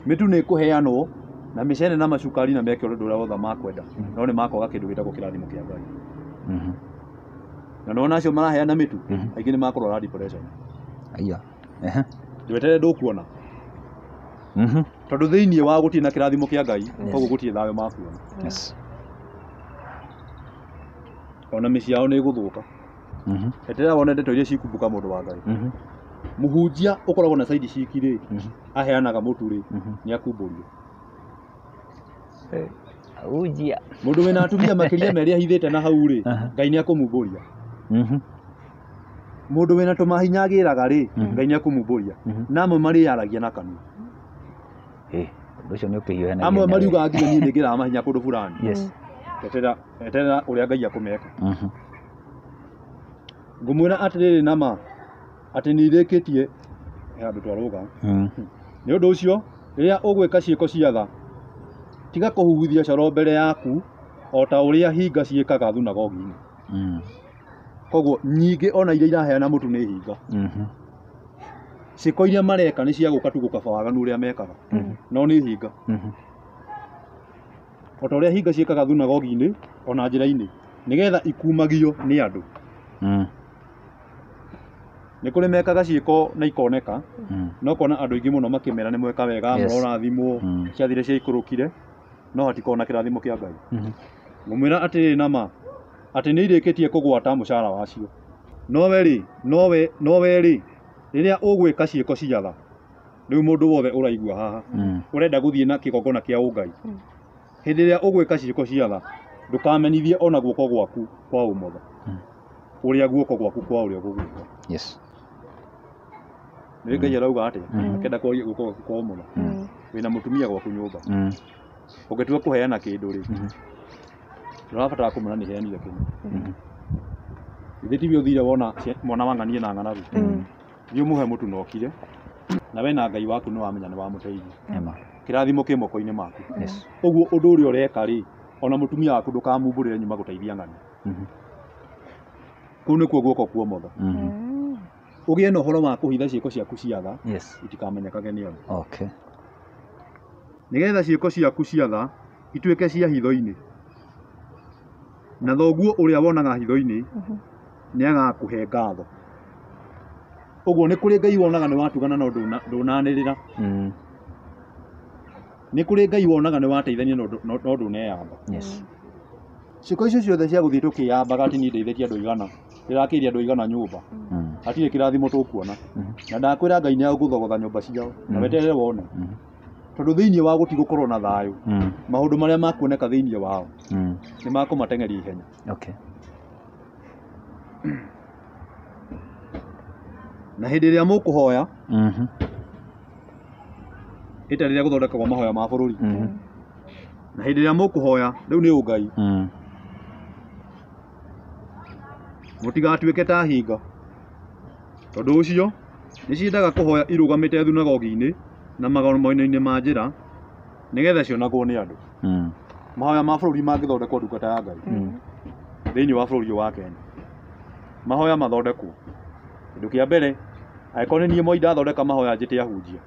Mĩtu nĩ ĩkũheanwo na mĩcere na macukari na meke ũndũ ũrĩa wothe makwenda, no nĩ makwaga kĩndũ gĩtagwo kĩrathimo kĩa Ngai. Na nĩwona acio maraheana mĩtu, aingĩ nĩ makũrwara depression. Aya. Ehe. Ndweterere ndũkuona. Tondũ thĩinĩ wa gũtirĩ na kĩrathimo kĩa Ngai, koguo gũtirĩ thayũ makuona. Yes. Ona mĩciĩ yao nĩ ĩgũthũka. Eterera wone ndeto iria cikumbuka mũndũ wa Ngai. Mũhunjia ũkoragwo na side ciki rĩ, aheanaga mũtu rĩ, nĩ akumbũrio. Ujia. Mũndũ wĩna atumia makĩria merĩ ahithĩte na hau rĩ, Ngai nĩ akũmumbũria. Mũndũ wĩna tũmahinya agĩraga rĩ, Ngai nĩ akũmumbũria. Na amwe marĩaragia na kanua. Ũndũ ũcio nĩ ũkĩhiũhanagia. Amwe mariugaga nginya niĩ nĩngĩraga mahinya kũndũ fulani. Yes. Eterera eterera ũrĩa Ngai akũmeka. Ngũmwĩra atĩrĩrĩ na ma atĩ nĩ irĩkĩtie he handũ twarũga. Nĩ ũndũ ũcio rĩrĩa ũgwĩka ciĩko cia tha, tiga kũhuhithia coro mbere yaku o ta ũrĩa hinga ciĩkaga thunagogi-inĩ. Koguo nyingĩ ona iria iraheana mũtu nĩ hinga. Ciĩko iria mareka nĩ cia gũka tu gũkaba waganu ũrĩa mekaga, no nĩ hinga. O ta ũrĩa hinga ciĩkaga thunagogi-inĩ ona njĩra-inĩ, nĩgetha ikumagio nĩ andũ. Nĩ kũrĩ mekaga ciĩko na ikoneka, no kona andũ aingĩ mũno makĩmera nĩ mweka wega, Yes. mũrorathimwo, ciathire ciaikũrũkire, no hatikoragwo na kĩrathimo kĩa Ngai. Ngũmwĩra atĩrĩrĩ na ma, atĩ nĩ irĩkĩtie kũgwata mũcara wacio. Nowe rĩ, nowe rĩ, rĩrĩa ũgwĩka ciĩko cia tha, rĩu mũndũ wothe ũraigua haha, ũrenda gũthiĩ na kĩgongona kĩa ũngai. Hĩndĩ ĩrĩa ũgwĩka ciĩko cia tha, ndũkamenithie ona guoko gwaku kwa ũmotho, ũrĩa guoko gwaku kwa ũrĩo gũgwĩka. Yes. Nĩ Ngai arauga atĩa? Akĩenda kwaria guoko gwaku kwa ũmotho. Wĩna mũtumia gwaku nyũmba. Ũngĩtua kũheana kĩndũ rĩ, ndũrabatara kũmwĩra nĩ heanire kĩndũ. Githĩ tiwe ũthire wona mwana wa ng'ania na ng'aragu? Thiĩ ũmũhe mũtu na ũkire, na we na Ngai waku nĩ wamenya nĩ wamũteithia. Ema. Kĩrathimo kĩ moko-inĩ maku. Yes. Ũguo ũndũ ũrĩa ũreka rĩ, ona mũtumia waku ndũkamumbũrĩre nyuma gũteithia ng'ania. Kũu nĩkuo guoko kwa ũmotho. Ũgĩe na ũhoro wa kũhitha ciĩko ciaku cia tha, Yes. itikamenyekage nĩ andũ. Okay. Nĩgetha ciĩko ciaku cia tha ituĩke cia hitho-inĩ, na thoguo ũrĩa wonaga hitho-inĩ nĩ agakũhe ngatho. Ũguo nĩ kũrĩ Ngai wonaga nĩ watugana no ndũnanĩrĩra. Nĩ kũrĩ Ngai wonaga nĩ wateithania no ndũneyamba. Yes. Ciĩko icio ciothe cia gũthiĩ tũkĩyambaga atĩ niĩ ndeithĩtie andũ aigana, ndĩrakĩire andũ aigana nyũmba, hatirĩ kĩrathimo tũkuona. Na ndakwĩra Ngai nĩ agũthogotha nyũmba ciao, na weterere wone. Tondũ thĩinĩ wa gũtigũkorwo na thayũ, maũndũ marĩa makuoneka thĩinĩ wao nĩ makũmateng'eria ihenya. Okay. Na hĩndĩ ĩrĩa mũkũhoya, ĩta rĩrĩa gũthondekagwo mahoya ma bũrũri. Na hĩndĩ ĩrĩa mũkũhoya, rĩu nĩ ũngai. Mũtigatuĩke ta hinga. Tondũ ũcio, nĩ ciendaga kũhoya irũgamĩte thunagogi-inĩ na magomano-inĩ ma njĩra, nĩgetha cionagwo nĩ andũ. Mahoya ma bũrũri mangĩthondekwo ndungata ya Ngai. Thĩinĩ wa bũrũri ũyũ wa Kenya. Mahoya mathondekwo. Kĩndũ kĩa mbere, angĩkorwo nĩ niĩ Moi ndathondeka mahoya njĩte ahunjia.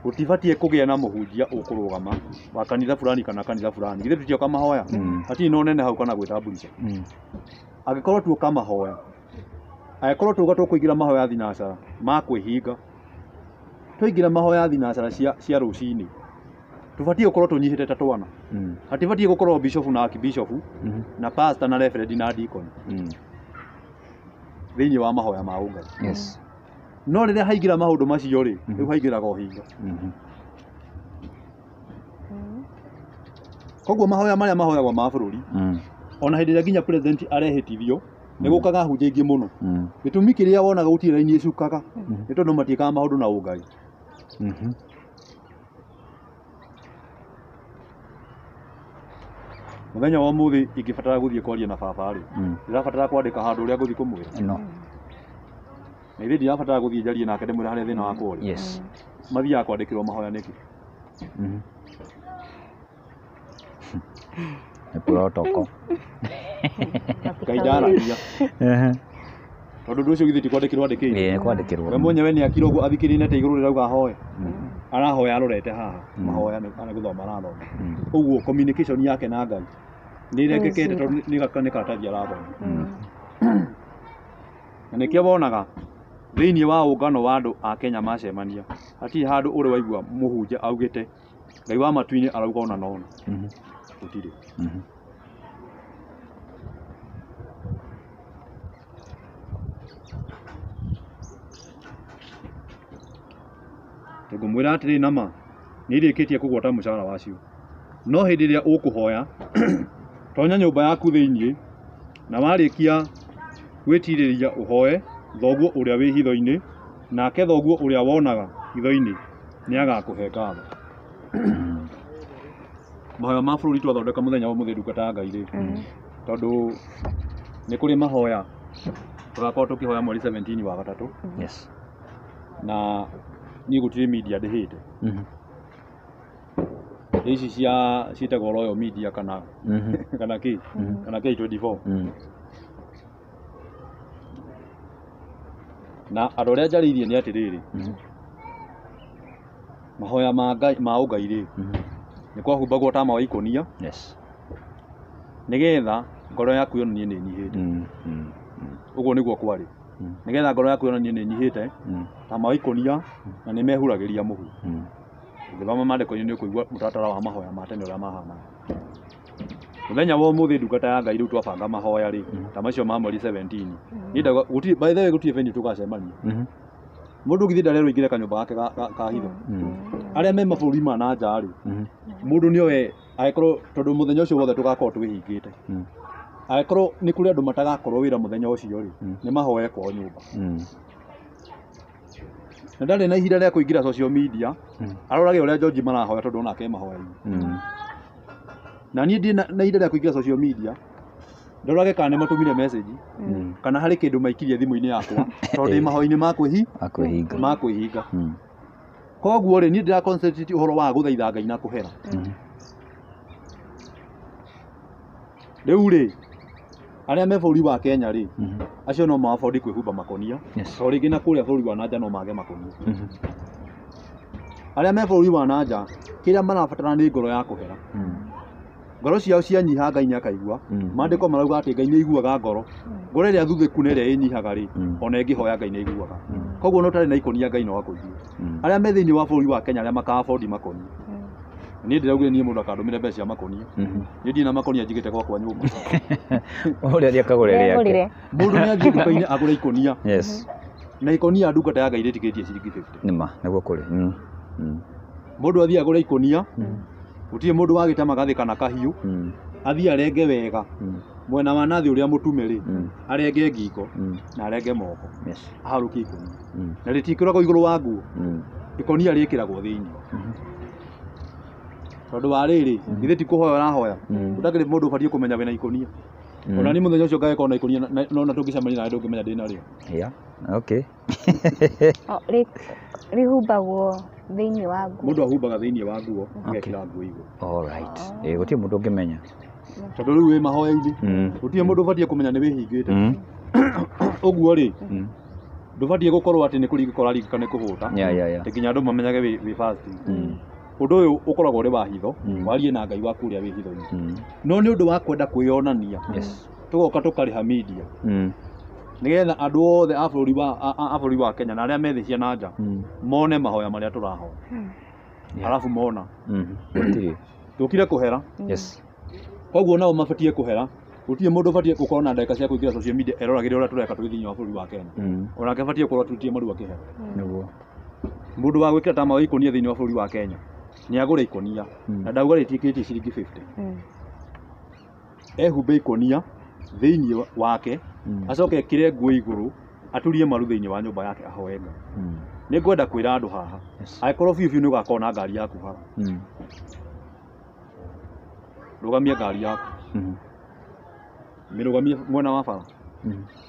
Gũtibatiĩ kũgĩa na mũhunjia ũkũrũgama wa kanitha fulani kana kanitha fulani. Githĩ tũtioka mahoya? Hatirĩ na ũnene hau kana gwĩtamburisha. Angĩkorwo tuoka mahoya, angĩkorwo tuoka tũkũingĩra mahoya thinacara ma kwĩhinga, twaingĩra mahoya thinacara cia rũcinĩ, tũbatiĩ gũkorwo tũnyihĩte ta twana. Hatibatiĩ gũkorwo bishop na archbishop na pastor na reverend na deacon thĩinĩ wa mahoya ma ũngai. Yes. No rĩrĩa haingĩra maũndũ macio rĩ, rĩu haingĩraga ũhinga. Koguo mahoya marĩa mahoyagwo ma bũrũri, ona hĩndĩ ĩrĩa nginya president arehĩtithio, nĩ gũkaga hunjia ingĩ mũno. Gĩtũmi kĩrĩa wonaga gũtirĩ raini ĩcukaga, nĩ tondũ matiĩkaga maũndũ na ũngai. Mũthenya wa ũmũthĩ ingĩbatara gũthiĩ kwaria na baba rĩ, ndĩrabatara kwandĩka handũ ũrĩa ngũthiĩ kũmwĩra. No. Na ithuĩ ndirabatara gũthiĩ njarie nake ndĩmwĩre harĩa thĩna wakwa ũrĩ. Yes. Mathiaga kwandĩkĩrwo mahoya nĩkĩ? Nĩ protocol. Ngai ndaragia. Tondũ ũndũ ũcio githĩ ti kwandĩkĩrwo andĩkĩirwo. Ĩĩ, nĩ kwandĩkĩrwo. We mwenyewe nĩ akira ũguo athikĩrĩrie nete igũrũ rĩrauga ahoe. Arahoya arorete haha. Mahoya nĩ gũthoma arathoma. Ũguo communication yake na Ngai nĩ ĩrengekete tondũ nĩ karatathi arathoma. Na nĩkĩo wonaga thĩinĩ wa ũngano wa andũ a Kenya macemania hatirĩ handũ ũrĩ waigua mũhunjia augĩte Ngai wa matu-inĩ arauga ona na ona. Gũtirĩ. Ngũmwĩra atĩrĩ nama nĩ irĩkĩtie kũgwata mũcara wacio. No hĩndĩ ĩrĩa ũkũhoya tonya nyũmba yaku thĩinĩ na warĩkia gwĩtirĩria ũhoe thoguo ũrĩa wĩ hitho-inĩ, nake thoguo ũrĩa wonaga hitho-inĩ nĩ agakũhe ngatho. Mahoya ma bũrũri twathondeka mũthenya wa ũmũthĩ ndungata ya Ngai rĩ, tondũ nĩ kũrĩ mahoya tũgakorwo tũkĩhoya mweri 17 wa gatatũ. Yes. Na niĩ gũtirĩ media ndĩhĩte. Ici cia ciĩtagwo Royal Media kana kana kĩ kana K24. Na andũ arĩa njarĩirie nĩ atĩrĩrĩ, mahoya ma Ngai ma ũngai rĩ, nĩ kwahumbagwo tama wa ikũnia. Yes. Nĩgetha ngoro yaku yonanie nĩ ĩnyihĩte. Ũguo nĩguo kwarĩ. Nĩgetha ngoro yaku yonanie nĩ ĩnyihĩte, tama wa ikũnia na nĩ mehuragĩria mũhu. Ũngĩthoma maandĩko-inĩ nĩ ũkũigua mũtaratara wa mahoya ma tene ũrĩa mahanaga. Mũthenya wa ũmũthĩ ndungata ya Ngai rĩu twabanga mahoya rĩ, ta macio ma mweri 17. Niĩ ndauga gũtirĩ, by the way gũtirĩ venue tũgacemania. Mũndũ githĩ ndarerwo aingĩre kanyũmba gake ka hitho. Arĩa me mabũrũri ma na nja rĩ, mũndũ nĩoe angĩkorwo tondũ mũthenya ũcio wothe tũgakorwo twĩhingĩte. Angĩkorwo nĩ kũrĩ andũ matagakorwo wĩra mũthenya ũcio rĩ, nĩ mahoe kwao nyũmba. Na ndarĩ na ihinda rĩa kũingĩra social media, arorage ũrĩa George marahoya tondũ onake e mahoya-inĩ. Na niĩ ndirĩ na ihinda rĩa kũingĩra social media, ndorage kana nĩ matũmire message, kana harĩ kĩndũ maikirie thimũ-inĩ yakwa, tondũ ndĩ mahoya-inĩ ma Kwĩhinga. ma kwĩhinga. Koguo rĩ, niĩ ndĩra concentrate ũhoro wa gũthaitha Ngai na kũhera. Rĩu rĩ, arĩa me bũrũri wa Kenya rĩ, acio no ma afford kwĩhumba makonia. Yes. Tondũ rĩngĩ na kũrĩa bũrũri wa na nja no mage makonia. Arĩa me bũrũri wa na nja, kĩrĩa marabatara nĩ ngoro ya kũhera. Ngoro ciao cianyiha Ngai nĩ akaigua. Maandĩko marauga atĩ Ngai nĩ aiguaga ngoro. Ngoro ĩrĩa thuthĩku na ĩrĩa ĩnyihaga rĩ, ona ĩngĩhoya Ngai nĩ aiguaga. Koguo no ũtarĩ na ikũnia Ngai no akũigue. Arĩa me thĩinĩ wa bũrũri wa Kenya arĩa maka afford makonia. Niĩ ndĩraugire niĩ mũndũ akandũmĩre mbeca cia makonia. Niĩ ndirĩ na makonia njigĩte gwakwa nyũmba. Ũrĩa athiĩ akagũre rĩake. Ndegũrire. Mũndũ nĩ athiĩ nduka-inĩ agũre ikũnia. Yes. Na ikũnia ndungata ya Ngai rĩtikĩtie ciringi 50. Nĩma, nĩguo kũrĩ. Mũndũ athiĩ agũre ikũnia, gũtirĩ mũndũ wagĩte magathĩ kana kahiũ, athiĩ arenge wega. Mwena wa nathĩ ũrĩa mũtume rĩ, arenge ngingo na arenge moko. Yes. Aharũkie ikũnia. Na rĩtiĩkĩragwo igũrũ wa nguo. Ikũnia rĩkĩragwo thĩinĩ. Tondũ wa rĩrĩ, githĩ ti kũhoya ũrahoya. Ũtakĩrĩ mũndũ ũbatiĩ kũmenya wĩna ikũnia. Ona niĩ mũthenya ũcio ngagĩkorwo na ikũnia no na tũngĩcemania nawe ndũngĩmenya ndĩ narĩo. Yeah. Okay. Rĩhumbagwo thĩinĩ wa nguo. Mũndũ ahumbaga thĩinĩ wa nguo, agekĩra nguo igũrũ. All right. Ĩĩ, gũtirĩ mũndũ ũngĩmenya. Tondũ rĩu wĩ mahoya-inĩ. Gũtirĩ mũndũ ũbatiĩ kũmenya nĩ wĩhingĩte. Ũguo rĩ, ndũbatiĩ gũkorwo atĩ nĩ kũringĩka ũraringĩka nĩ kũhũta. Yeah. Atĩ nginya andũ mamenyage wĩ fasting. Ũndũ ũyũ ũkoragwo ũrĩ wa hitho, warie na Ngai waku ũrĩa wĩ hitho-inĩ. No nĩ ũndũ wa kwenda kwĩyonania, Yes. tũgoka tũkarĩha media. Nĩgetha andũ othe a bũrũri wa a bũrũri wa Kenya na arĩa me thĩ cia na nja mone mahoya marĩa tũrahoya. Arabu mona. Gũtirĩ. Tũkire kũhera. Yes. Koguo nao mabatiĩ kũhera. Gũtirĩ mũndũ ũbatiĩ gũkorwo na ndagĩka cia kũingĩra social media eroragĩre ũrĩa tũreka twĩ thĩinĩ wa bũrũri wa Kenya. Onake abatiĩ gũkorwo atutie maru akĩhera. Nĩguo. Mũndũ wa gwĩkĩra tama wa ikũnia thĩinĩ wa bũrũri wa Kenya nĩ agũre ikũnia na ndauga rĩtiĩkĩrĩtie ciringi 50. Ehumbe ikũnia thĩinĩ wake, acoke ekĩre nguo igũrũ, aturie maru thĩinĩ wa nyũmba yake ahoe Ngai. Nĩ ngwenda kwĩra andũ haha, angĩkorwo biũ biũ nĩ ũgakorwo na ngari yaku haha, rũgamia ngari yaku. Mĩrũgamie mwena wa bara.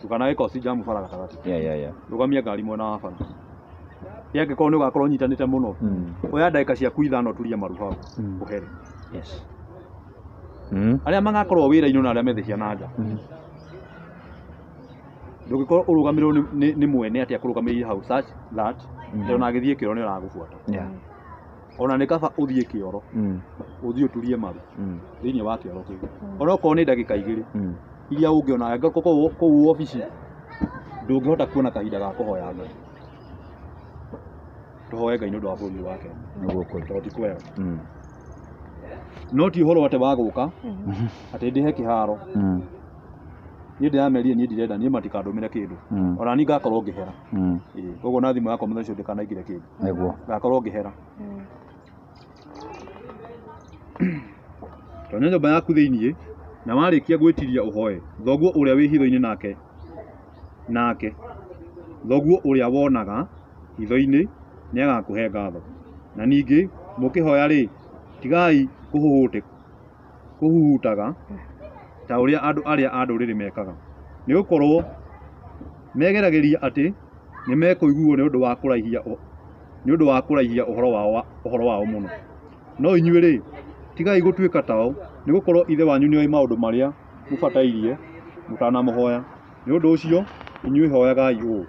Ndũkanagĩkosi jamu bara gatagatĩ. Yeah. Rũgamia ngari mwena wa bara. Angĩkorwo nĩ ũgakorwo ũnyitanĩte mũno, oya ndagĩka ciaku 5 ũturie maru hau ũhere. Yes. Arĩa magakorwo wĩra-inĩ na arĩa methe ciana nja. Ndũngĩkorwo ũrũgamĩrĩrwo nĩ mwene atĩ akũrũgamĩrĩire hau such that ona agĩthiĩ kĩoro nĩ ũragũbuata. Yeah. Ona nĩ kaba ũthiĩ kĩoro, ũthiĩ ũturie maru thĩinĩ wa kĩoro kĩu. Ona okorwo nĩ ndagĩka 2 iria ũngĩona angĩkorwo kũu obici ndũngĩhota kuona kahinda ga kũhoya Ngai. Tũhoe Ngai nĩ ũndũ wa bũrũri wa Kenya. Nĩguo kũrĩ. Tondũ ti kwega. No ti ũhoro atĩ wa gũka atĩ ndĩhe kĩharo. Niĩ ndĩramerire niĩ ndirenda, niĩ matikandũmĩre kĩndũ. Ona niĩ ngakorwo ngĩhera. Koguo na thimũ yakwa mũthenya ũcio ndĩkanaingĩre kĩndũ. Nĩguo. Ngakorwo ngĩhera. Tonya nyũmba yaku thĩiniĩ na warĩkia gwĩtiria ũhoe thoguo ũrĩa wĩ hitho-inĩ nake thoguo ũrĩa wonaga hitho-inĩ nĩagakũhe ngatho. Na ningĩ mũkĩhoya rĩ, tigai kũhuhutaga ta ũrĩa andũ arĩa a ndũrĩrĩ mekaga, nĩgũkorwo megeragĩria atĩ nĩmekũiguo nĩ ũndũ wa kũraihia ũhoro wao mũno. No inyuĩ rĩ, tigai gũtuĩka tao, nĩgũkorwo Ithe wanyu nĩoĩ maũndũ marĩa mũbatairie mũtanamũhoya. Nĩ ũndũ ũcio inyuĩ hoyagai ũũ.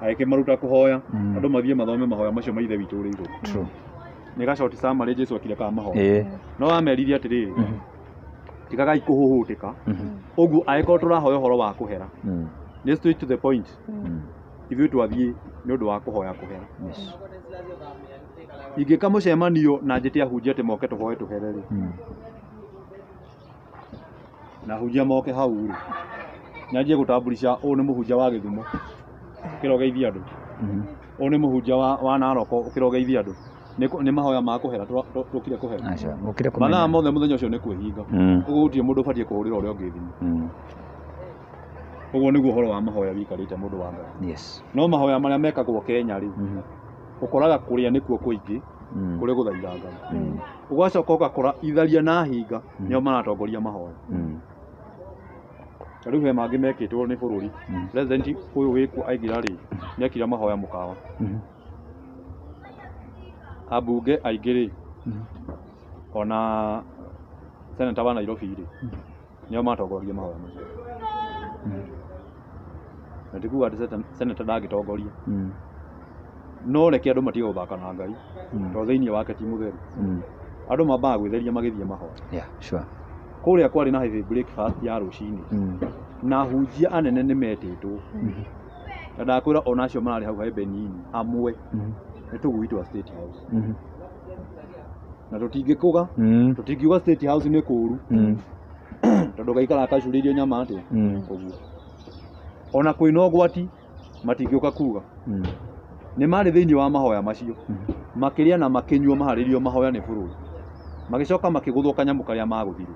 Agĩkĩmaruta kũhoya, andũ mathiĩ mathome mahoya macio ma Ithe witũ ũrĩ igũrũ. True. Nĩ ga short summary Jesu ekire ka mahoya. No ameririe atĩrĩrĩ, tigagai kũhũhũtĩka. Ũguo angĩkorwo tũrahoya ũhoro wa kũhera, nĩ straight to the point. Ithuĩ twathiĩ nĩ ũndũ wa kũhoya kũhera. Yes. Ingĩka mũcemanio na njĩte ahunjia atĩ moke tũhoe tũhere rĩ, na ahunjia moke hau rĩ, nyanjie gũtamburisha ũyũ nĩ mũhunjia wa Gĩthumo ũkĩrogeithia andũ, ũyũ nĩ mũhunjia wa Narok ũkĩrogeithia andũ, nĩ mahoya ma kũhera tũkire kũhera. Aca, mũkire kũmenya. Mathaa mothe mũthenya ũcio nĩ kwĩhinga. Ũguo gũtirĩ mũndũ ũbatiĩ kũhũrĩra ũrĩa ũngĩ thimũ. Ũguo nĩguo ũhoro wa mahoya wĩikarĩte mũndũ wa Ngai. Yes. No mahoya marĩa mekagwo Kenya rĩ, ũkoraga kũrĩa nĩkuo kũingĩ, kũrĩ gũthaitha Ngai. Ũgacoka ũgakora itharia na hinga nĩo maratongoria mahoya. Ta rĩu he mangĩ mekĩtwo nĩ bũrũri. President ũyũ wĩkuo aingĩra rĩ, nĩekire mahoya mũkawa. Ambunge aingĩ rĩ, ona senator wa Nairobi rĩ, nĩo matongoragia mahoya macio. Na ti kuga atĩ senator ndangĩtongoria. No reke andũ matige gũthaka na Ngai, tondũ thĩinĩ wake ti mũtheru. Andũ mambaga gwĩtheria magĩthiĩ mahoya. Yeah, sure. Kũrĩa kwarĩ na heavy breakfast ya rũcinĩ, na ahunjia anene nĩ metĩtwo. Na ndakwĩra ona acio mararĩ hau he Benini amwe nĩ tũgui twa State House. Na tũtingĩkũga, tũtingiuga State House nĩ kũũru, tondũ gaikaraga gacurĩirio nyama atĩa ũguo. Ona kwĩna ũgwati matingĩũka kuga. Nĩ marĩ thĩinĩ wa mahoya macio, makĩrĩa na makĩnyua maharĩrio mahoya nĩ bũrũri. Magĩcoka makĩgũthwo kanyamũ karĩa magũthirwo.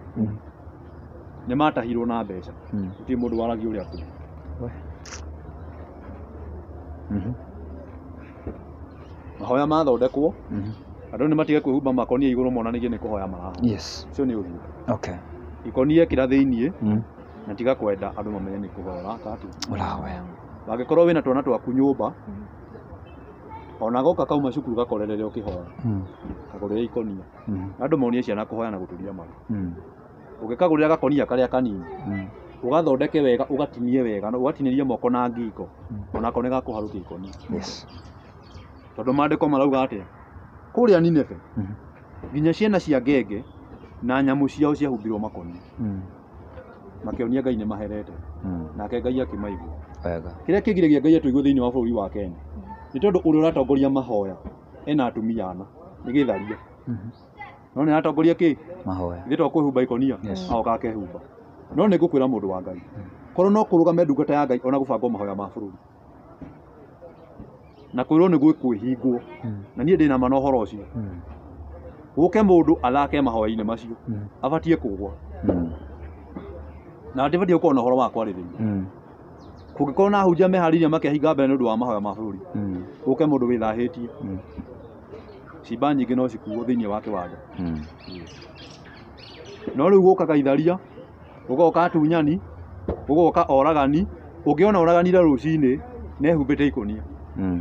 Nĩ matahirwo na mbeca. Gũtirĩ mũndũ waragia ũrĩa kũrĩ. Mahoya mathondekwo, andũ nĩ matige kwĩhumba makonia igũrũ monanagie nĩ kũhoya marahoya. Yes. Ũcio nĩ ũthiũ. Okay. Ikonia ĩkĩra thĩiniĩ, na tiga kwenda andũ mamenye nĩ kũhoya ũraka atĩa. Ũrahoya. Wangĩkorwo wĩna twana twaku nyũmba, ona goka kauma cukuru gakorerere ũkĩhoya, kagũrĩre ikonia. Andũ monie ciana kũhoya na gũturia maru. Ũngĩkagũrĩra gakonia karĩa kanini, ũgathondeke wega, ũgatinie wega, na ũgatinĩrie moko na ngingo, onako nĩ gakũharũkia ikonia. Yes. Tondũ maandĩko marauga atĩa? Kũrĩa Nineve, nginya ciana cia ngenge na nyamũ ciao ciahumbirwo makonia. Makĩonia Ngai nĩ maherete. Nake Ngai akĩmaigua. Wega. Kĩrĩa kĩgiragia Ngai atũigue thĩinĩ wa bũrũri wa Kenya nĩ tondũ ũrĩa ũratongoria mahoya ena atumia ana, nĩ gĩtharia. No nĩ aratongoria kĩ? Mahoya. Ithuĩ to kwĩhumba ikonia, Yes. agoka akehumba. No nĩ ngũkwĩra mũndũ wa Ngai, korwo no kũrũgame ndungata ya Ngai ona gũbangwo mahoya ma bũrũri, na kwĩrwo nĩ gwĩkwĩhingwo, na niĩ ndĩna ma na ũhoro ũcio, gũke mũndũ athake mahoya-inĩ macio, abatiĩ kũgwa. Na ndibatiĩ gũkorwo na ũhoro wa kwarĩrĩria. Kũngĩkorwo na ahunjia meharĩirie makehinga mbere nĩ ũndũ wa mahoya ma bũrũri, gũke mũndũ wĩthahĩtie, cimba nyingĩ no cikuo thĩinĩ wa kĩwanja. No rĩu gũkaga itharia, gũgoka atunyani, gũgoka oragani. Ũngĩona oraganire rũcinĩ nehumbĩte ikũnia.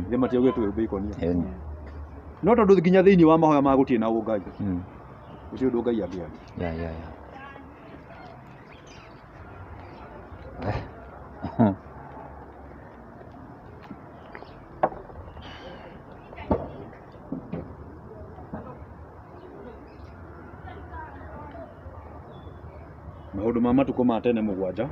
Ithe matiaugire twĩhumbe ikũnia. No tondũ nginya thĩinĩ wa mahoya ma gũtirĩ na ũngai. Ũcio ũndũ Ngai angĩaria. Yeah. Maũndũ ma matukũ ma tene 7.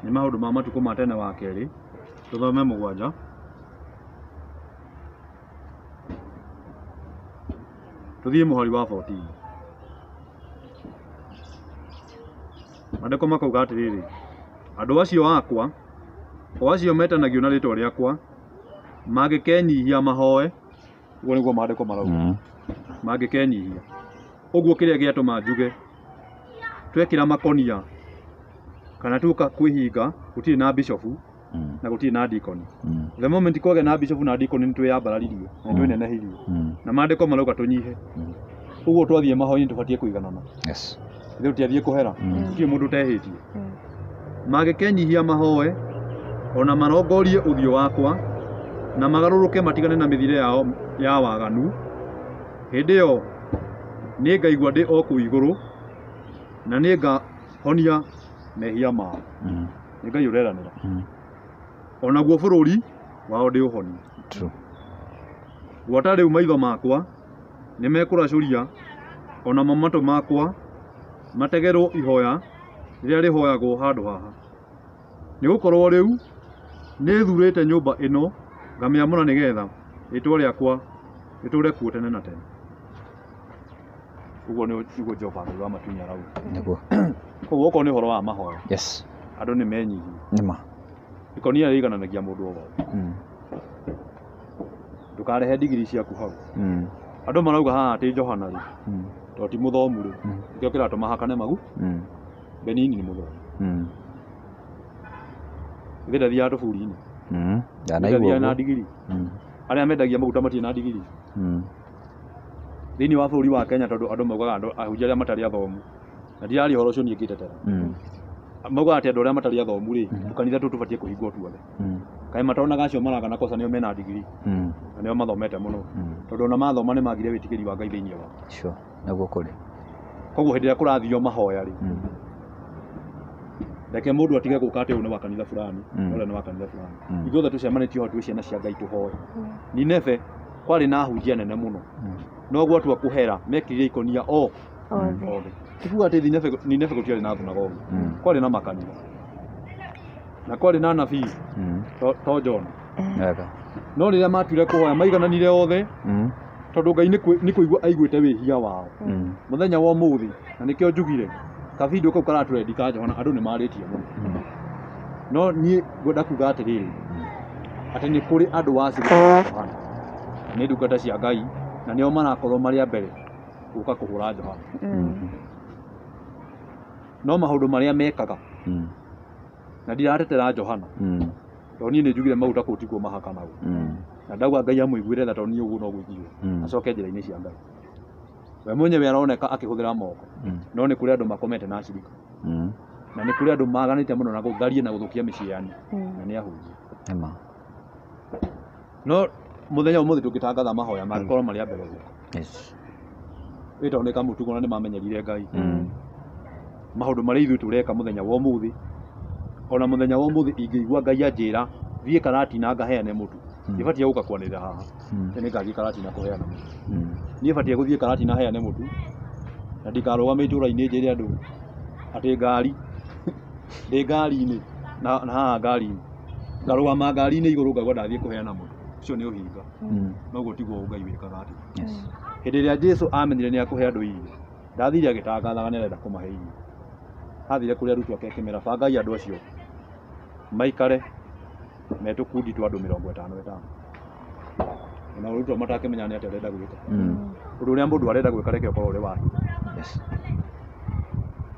Nĩ maũndũ ma matukũ ma tene wa kerĩ, tũthome 7. Tũthiĩ mũhari wa 14. Maandĩko makauga atĩrĩrĩ, andũ acio akwa, o acio metanagio na rĩĩtwa rĩakwa, mangĩkenyihia mahoe, ũguo nĩguo maandĩko marauga. Mangĩkenyihia. Ũguo kĩrĩa gĩatũma njuge twekĩra makonia kana tuoka kwĩhinga gũtirĩ na bishofu na gũtirĩ na deacon. The moment kwagĩa na bishofu na deacon nĩ twĩyambararirie na twĩnenehirie. Na maandĩko marauga tũnyihe. Ũguo twathiĩ mahoya-inĩ tũbatiĩ kũiganana. Yes. Ithe tũtiathiĩ kũhera. Gũtirĩ mũndũ ũtehĩtie. Mangĩkenyihia mahoe ona marongorie ũthiũ wakwa na magarũrũke matigane na mĩthiĩre yao ya waganu, hĩndĩ ĩyo nĩngaigua ndĩ o kũu igũrũ na nĩngahonia mehia mao. Nĩ Ngai ũreranĩra. Onaguo bũrũri wao ndĩũhonie. True. Gwata rĩu maitho makwa nĩmekũracũria onamo matũ makwa mategerwo ihoya rĩrĩa rĩhoyagwo handũ haha. Nĩgũkorwo rĩu nĩthurĩte nyũmba ĩno ngamĩamũra nĩgetha rĩĩtwa rĩakwa rĩtũũre kuo tene na tene. Ũguo nĩguo Jehova Ngai wa matu-inĩ arauga. Nĩguo. Koguo okorwo nĩ ũhoro wa mahoya. Yes. Andũ nĩ menyihie. Nĩma. Ikonia rĩigananagia mũndũ o wothe. Ndũkarehe ndigiri ciaku hau. Andũ marauga haha atĩ Johana rĩ, tondũ ti mũthomu rĩ, nĩkĩo kĩratũma hakane magu. Benini nĩ mũthomu. Ithe ndathiaga tũburi-inĩ. Ndanaigua na ũguo. ndigiri. Arĩa mendagia maguta matirĩ na ndigiri. Thĩinĩ wa bũrũri wa Kenya tondũ andũ maugaga andũ ahunjia arĩa matarĩ athomu. Na ndiraria ũhoro ũcio niĩ ngĩtetera. Maugaga atĩ andũ arĩa matarĩ athomu rĩ, tũkanitha tũtũ tũbatiĩ kũhingwo tuothe. Kaĩ matonaga acio maragana kosa nĩo mena ndigiri. Na nĩo mathomete mũno. Tondũ ona mathoma nĩ magire wĩtigĩri wa Ngai thĩinĩ wao. Sure. Nĩguo kũrĩ. Koguo hĩndĩ ĩrĩa kũrathio mahoya rĩ, reke mũndũ atige gũka atĩ ũyũ nĩ wa kanitha fulani, ũrĩa nĩ wa kanitha fulani. Ithuothe tũcemanĩtio hau twĩ ciana cia Ngai tũhoe. Nineve kwarĩ na ahunjia nene mũno. No gwatua kũhera mekĩrire ikonia o othe. Ti kuga atĩ Nineve gũtiarĩ na thunagogi. Kwarĩ na makanitha. Na kwarĩ na anabii to Jona. Wega. No rĩrĩa matuire kũhoya maigananire othe tondũ Ngai nĩ kũigua aiguĩte wĩhia wao. Mũthenya wa ũmũthĩ na nĩkĩo njugire kabindo kau karatũrendi ka Johana andũ nĩ marĩtie mũno. No niĩ ngwenda kuga atĩrĩrĩ atĩ nĩ kũrĩ andũ a Johana nĩ ndungata cia Ngai na nĩo marakorwo marĩ a mbere gũka kũhũra Johana. No maũndũ marĩa mekaga na ndiratetera Johana tondũ niĩ nĩ njugire maguta kũu tikuo mahakanagwo. Na ndauga Ngai amũiguĩre tha tondũ niĩ ũguo noguo ingiuga. Acoke njĩra-inĩ cia Ngai. We mwenyewe aroneka akĩhũthĩra moko. No nĩ kũrĩ andũ makomete na acirika. Na nĩ kũrĩ andũ maganĩte mũno na gũtharia na gũthũkia mĩciĩ yanyu. Na nĩ ahunjia. Nĩma. No mũthenya ũmũthĩ tũngĩtangatha mahoya mangĩkorwo marĩ a mbere gũka. Yes. Ĩ tondũ nĩ kamũtugo na nĩ mamenyerire Ngai. Maũndũ marĩa ithuĩ tũreka mũthenya wa ũmũthĩ, ona mũthenya wa ũmũthĩ ingĩigua Ngai anjĩra thiĩ Karatina ngaheane mũtu, ndibatiĩ gũka kwanĩrĩra haha. Nĩ ngathiĩ Karatina kũheana mũtu. Niĩ batiĩ gũthiĩ Karatina heane mũtu na ndikarũgame itũũra-inĩ njĩre andũ atĩ ngari ndĩ ngari-inĩ na haha ngari-inĩ ngarũgama ngari-inĩ igũrũ ngauga ndathiĩ kũheana mũtu. Ũcio nĩ ũhinga. Noguo tiguo Ngai wĩkaga atĩ. Yes. Hĩndĩ ĩrĩa Jesũ amenyire nĩ akũhe andũ irio, ndathire agĩtangathaga nĩ arenda kũmahe irio. Athire kũrĩ arutwo ake akĩmera bangai andũ acio maikare me tũkundi twa andũ 50 50. Ona arutwo matakĩmenya nĩ atĩa arenda gwĩka. Ũndũ ũrĩa mũndũ arenda gwĩka reke ũkorwo ũrĩ wa hitho. Yes.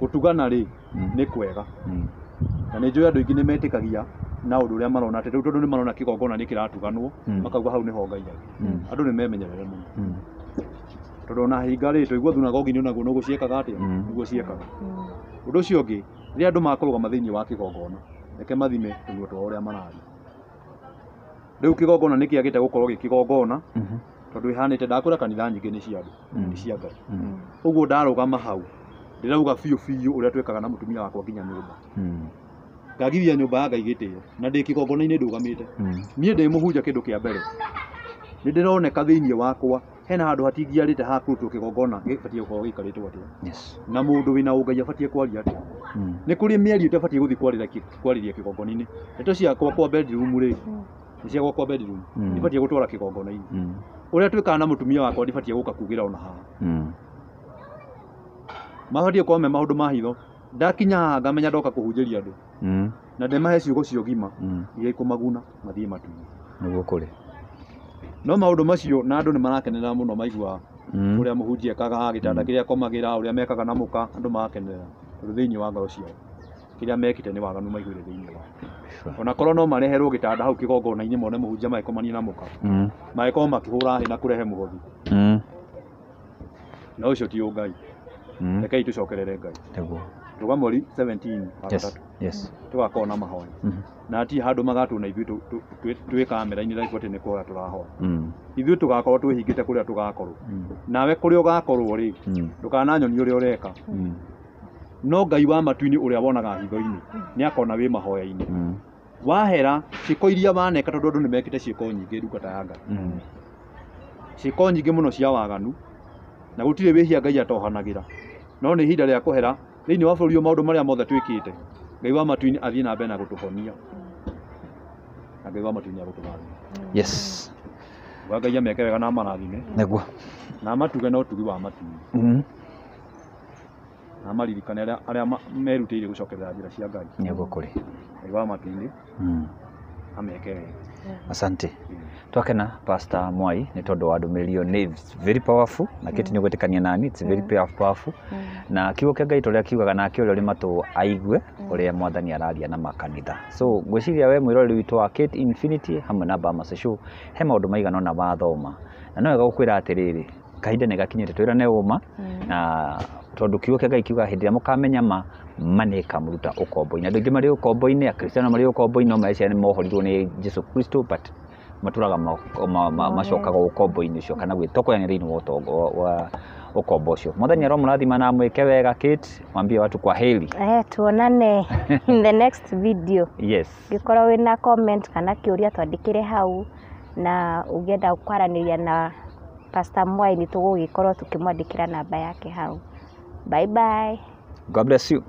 Gũtugana rĩ nĩ kwega. Na nĩ njũĩ andũ aingĩ nĩ metĩkagia Na ũndũ ũrĩa marona atĩ rĩu tondũ nĩ marona kĩgongona nĩ kĩratuganwo, makauga hau nĩho Ngai arĩ. Andũ nĩ memenyerere mũno. Tondũ ona hinga rĩ, twaigua thunagogi-inĩ onaguo noguo ciekaga atĩa? Nĩguo ciekaga. Ũndũ ũcio ũngĩ, rĩrĩa andũ makũrũgama thĩinĩ wa kĩgongona, reke mathime tũnua twao ũrĩa mararia. Rĩu kĩgongona nĩ kĩagĩte gũkorwo gĩ kĩgongona, tondũ ĩhanĩte ndakwĩra kanitha nyingĩ nĩ cia andũ, nĩ cia Ngai. Ũguo ndarũgama hau, ndĩrauga biũ biũ ũrĩa twĩkaga na mũtumia wakwa nginya nyũmba. Ngagithia nyũmba ya Ngai gĩtĩo, na ndĩ kĩgongona-inĩ ndũgamĩte. Niĩ ndĩ mũhunjia kĩndũ kĩa mbere. Nĩ ndĩroneka thĩinĩ wakwa hena handũ hatingiarĩte ha kũrutwo kĩgongona gĩbatiĩ gũkorwo gĩikarĩtwo atĩa. Na mũndũ wĩna ũngai abatiĩ kwaria atĩa. Nĩ kũrĩ mĩario ĩtabatiĩ gũthiĩ kwarĩria kĩgongona-inĩ. Ndeto ciakwa kwa bedroom rĩ, nĩ cia gwakwa bedroom. Ndibatiĩ gũtwara kĩgongona-inĩ. Ũrĩa twĩkaga na mũtumia wakwa ndibatiĩ gũka kugĩra ona haha. Mabatiĩ gũkorwo me maũndũ ma hitho. Ndakinya haha ngamenya ndoka kũhunjĩria andũ. Na ndĩmahe ciugo cia ũgima iria ikũmaguna mathiĩ matu-inĩ. Nĩguo kũrĩ. No maũndũ macio na andũ nĩ marakenerera mũno maigua ũrĩa mũhunjia ekaga, gĩtanda kĩrĩa akomagĩra, ũrĩa mekaga na mũka, andũ magakenerera tondũ thĩinĩ wa ngoro ciao kĩrĩa mekĩte nĩ waganu maiguire thĩinĩ wao. Ona korwo no mareherwo gĩtanda hau kĩgongona-inĩ mone mũhunjia magĩkomania na mũka, magĩkorwo makĩhũra hĩ na kũrehe mũhothi. Na ũcio ti ũngai. Rekei tũcokerere Ngai. Nĩguo. Tũga mweri 17 wa gatatũ. Tũgakorwo na mahoya. Na hatirĩ handũ magatuona ithuĩ twĩ kamera-inĩ live atĩ nĩ kũhoya tũrahoya. Ithuĩ tũgakorwo twĩhingĩte kũrĩa tũgakorwo. Nawe kũrĩa ũgakorwo rĩ, ndũkananyonie ũrĩa ũreka. No Ngai wa matu-inĩ ũrĩa wonaga hitho-inĩ nĩ akona wĩ mahoya-inĩ. Wahera ciĩko iria waneka tondũ andũ nĩ mekĩte ciĩko nyingĩ ndungata ya Ngai. Ciĩko nyingĩ mũno cia waganu na gũtirĩ wĩhia Ngai atohanagĩra. No nĩ ihinda rĩa kũhera thĩinĩ wa bũrũri ũyũ maũndũ marĩa mothe twĩkĩte. Ngai wa matu-inĩ athiĩ na mbere na gũtũhonia. Na Ngai wa matu-inĩ agũtũrathime. Yes. Wa Ngai ameke wega na amarathime. Nĩguo. Na amatuge na ũtugi wa matu-inĩ. Na amaririkane arĩa merutĩire gũcokerera njĩra cia Ngai. Nĩguo kũrĩ. Ngai wa matu-inĩ ameke wega. Asante. Twakena Pastor Mwai nĩ tondũ wa ndũmĩrĩri ĩyo nĩ very powerful na kĩti nĩ gwĩtĩkania nani, it's very powerful. Na kiugo kĩa Ngai tũrĩa kiugaga nake ũrĩa ũrĩ matũ aigue ũrĩa mwathani araria na makanitha. So ngwĩciria we mwĩroreri witũ wa Kate Infinity hamwe na Bamas Show he maũndũ maigana ũna wathoma. Na no wega gũkwĩra atĩrĩrĩ, kahinda nĩ gakinyĩte twĩrane ũma na tondũ kiugo kĩa Ngai kiugaga hĩndĩ ĩrĩa mũkamenya ma, ma nĩ ĩkamũruta ũkombo-inĩ. Andũ aingĩ marĩ ũkombo-inĩ, Akristiano marĩ ũkombo-inĩ no mareciria nĩ mohorirwo nĩ Jesu Kristo but matũraga macokaga ũkombo-inĩ ũcio kana gwĩtokoyania thĩinĩ wa ũtongo wa ũkombo ũcio. Mwathani aromũrathima na amwĩke wega. Kate, mwambie watu kwa heri. Tuonane in the next video. Yes. Ũngĩkorwo wĩna comment kana kĩũria twandĩkĩre hau, na ũngĩenda kwaranĩria na Pastor Mwai nĩ tũgũgĩkorwo tũkĩmwandĩkĩra namba yake hau. Bye bye. God bless you.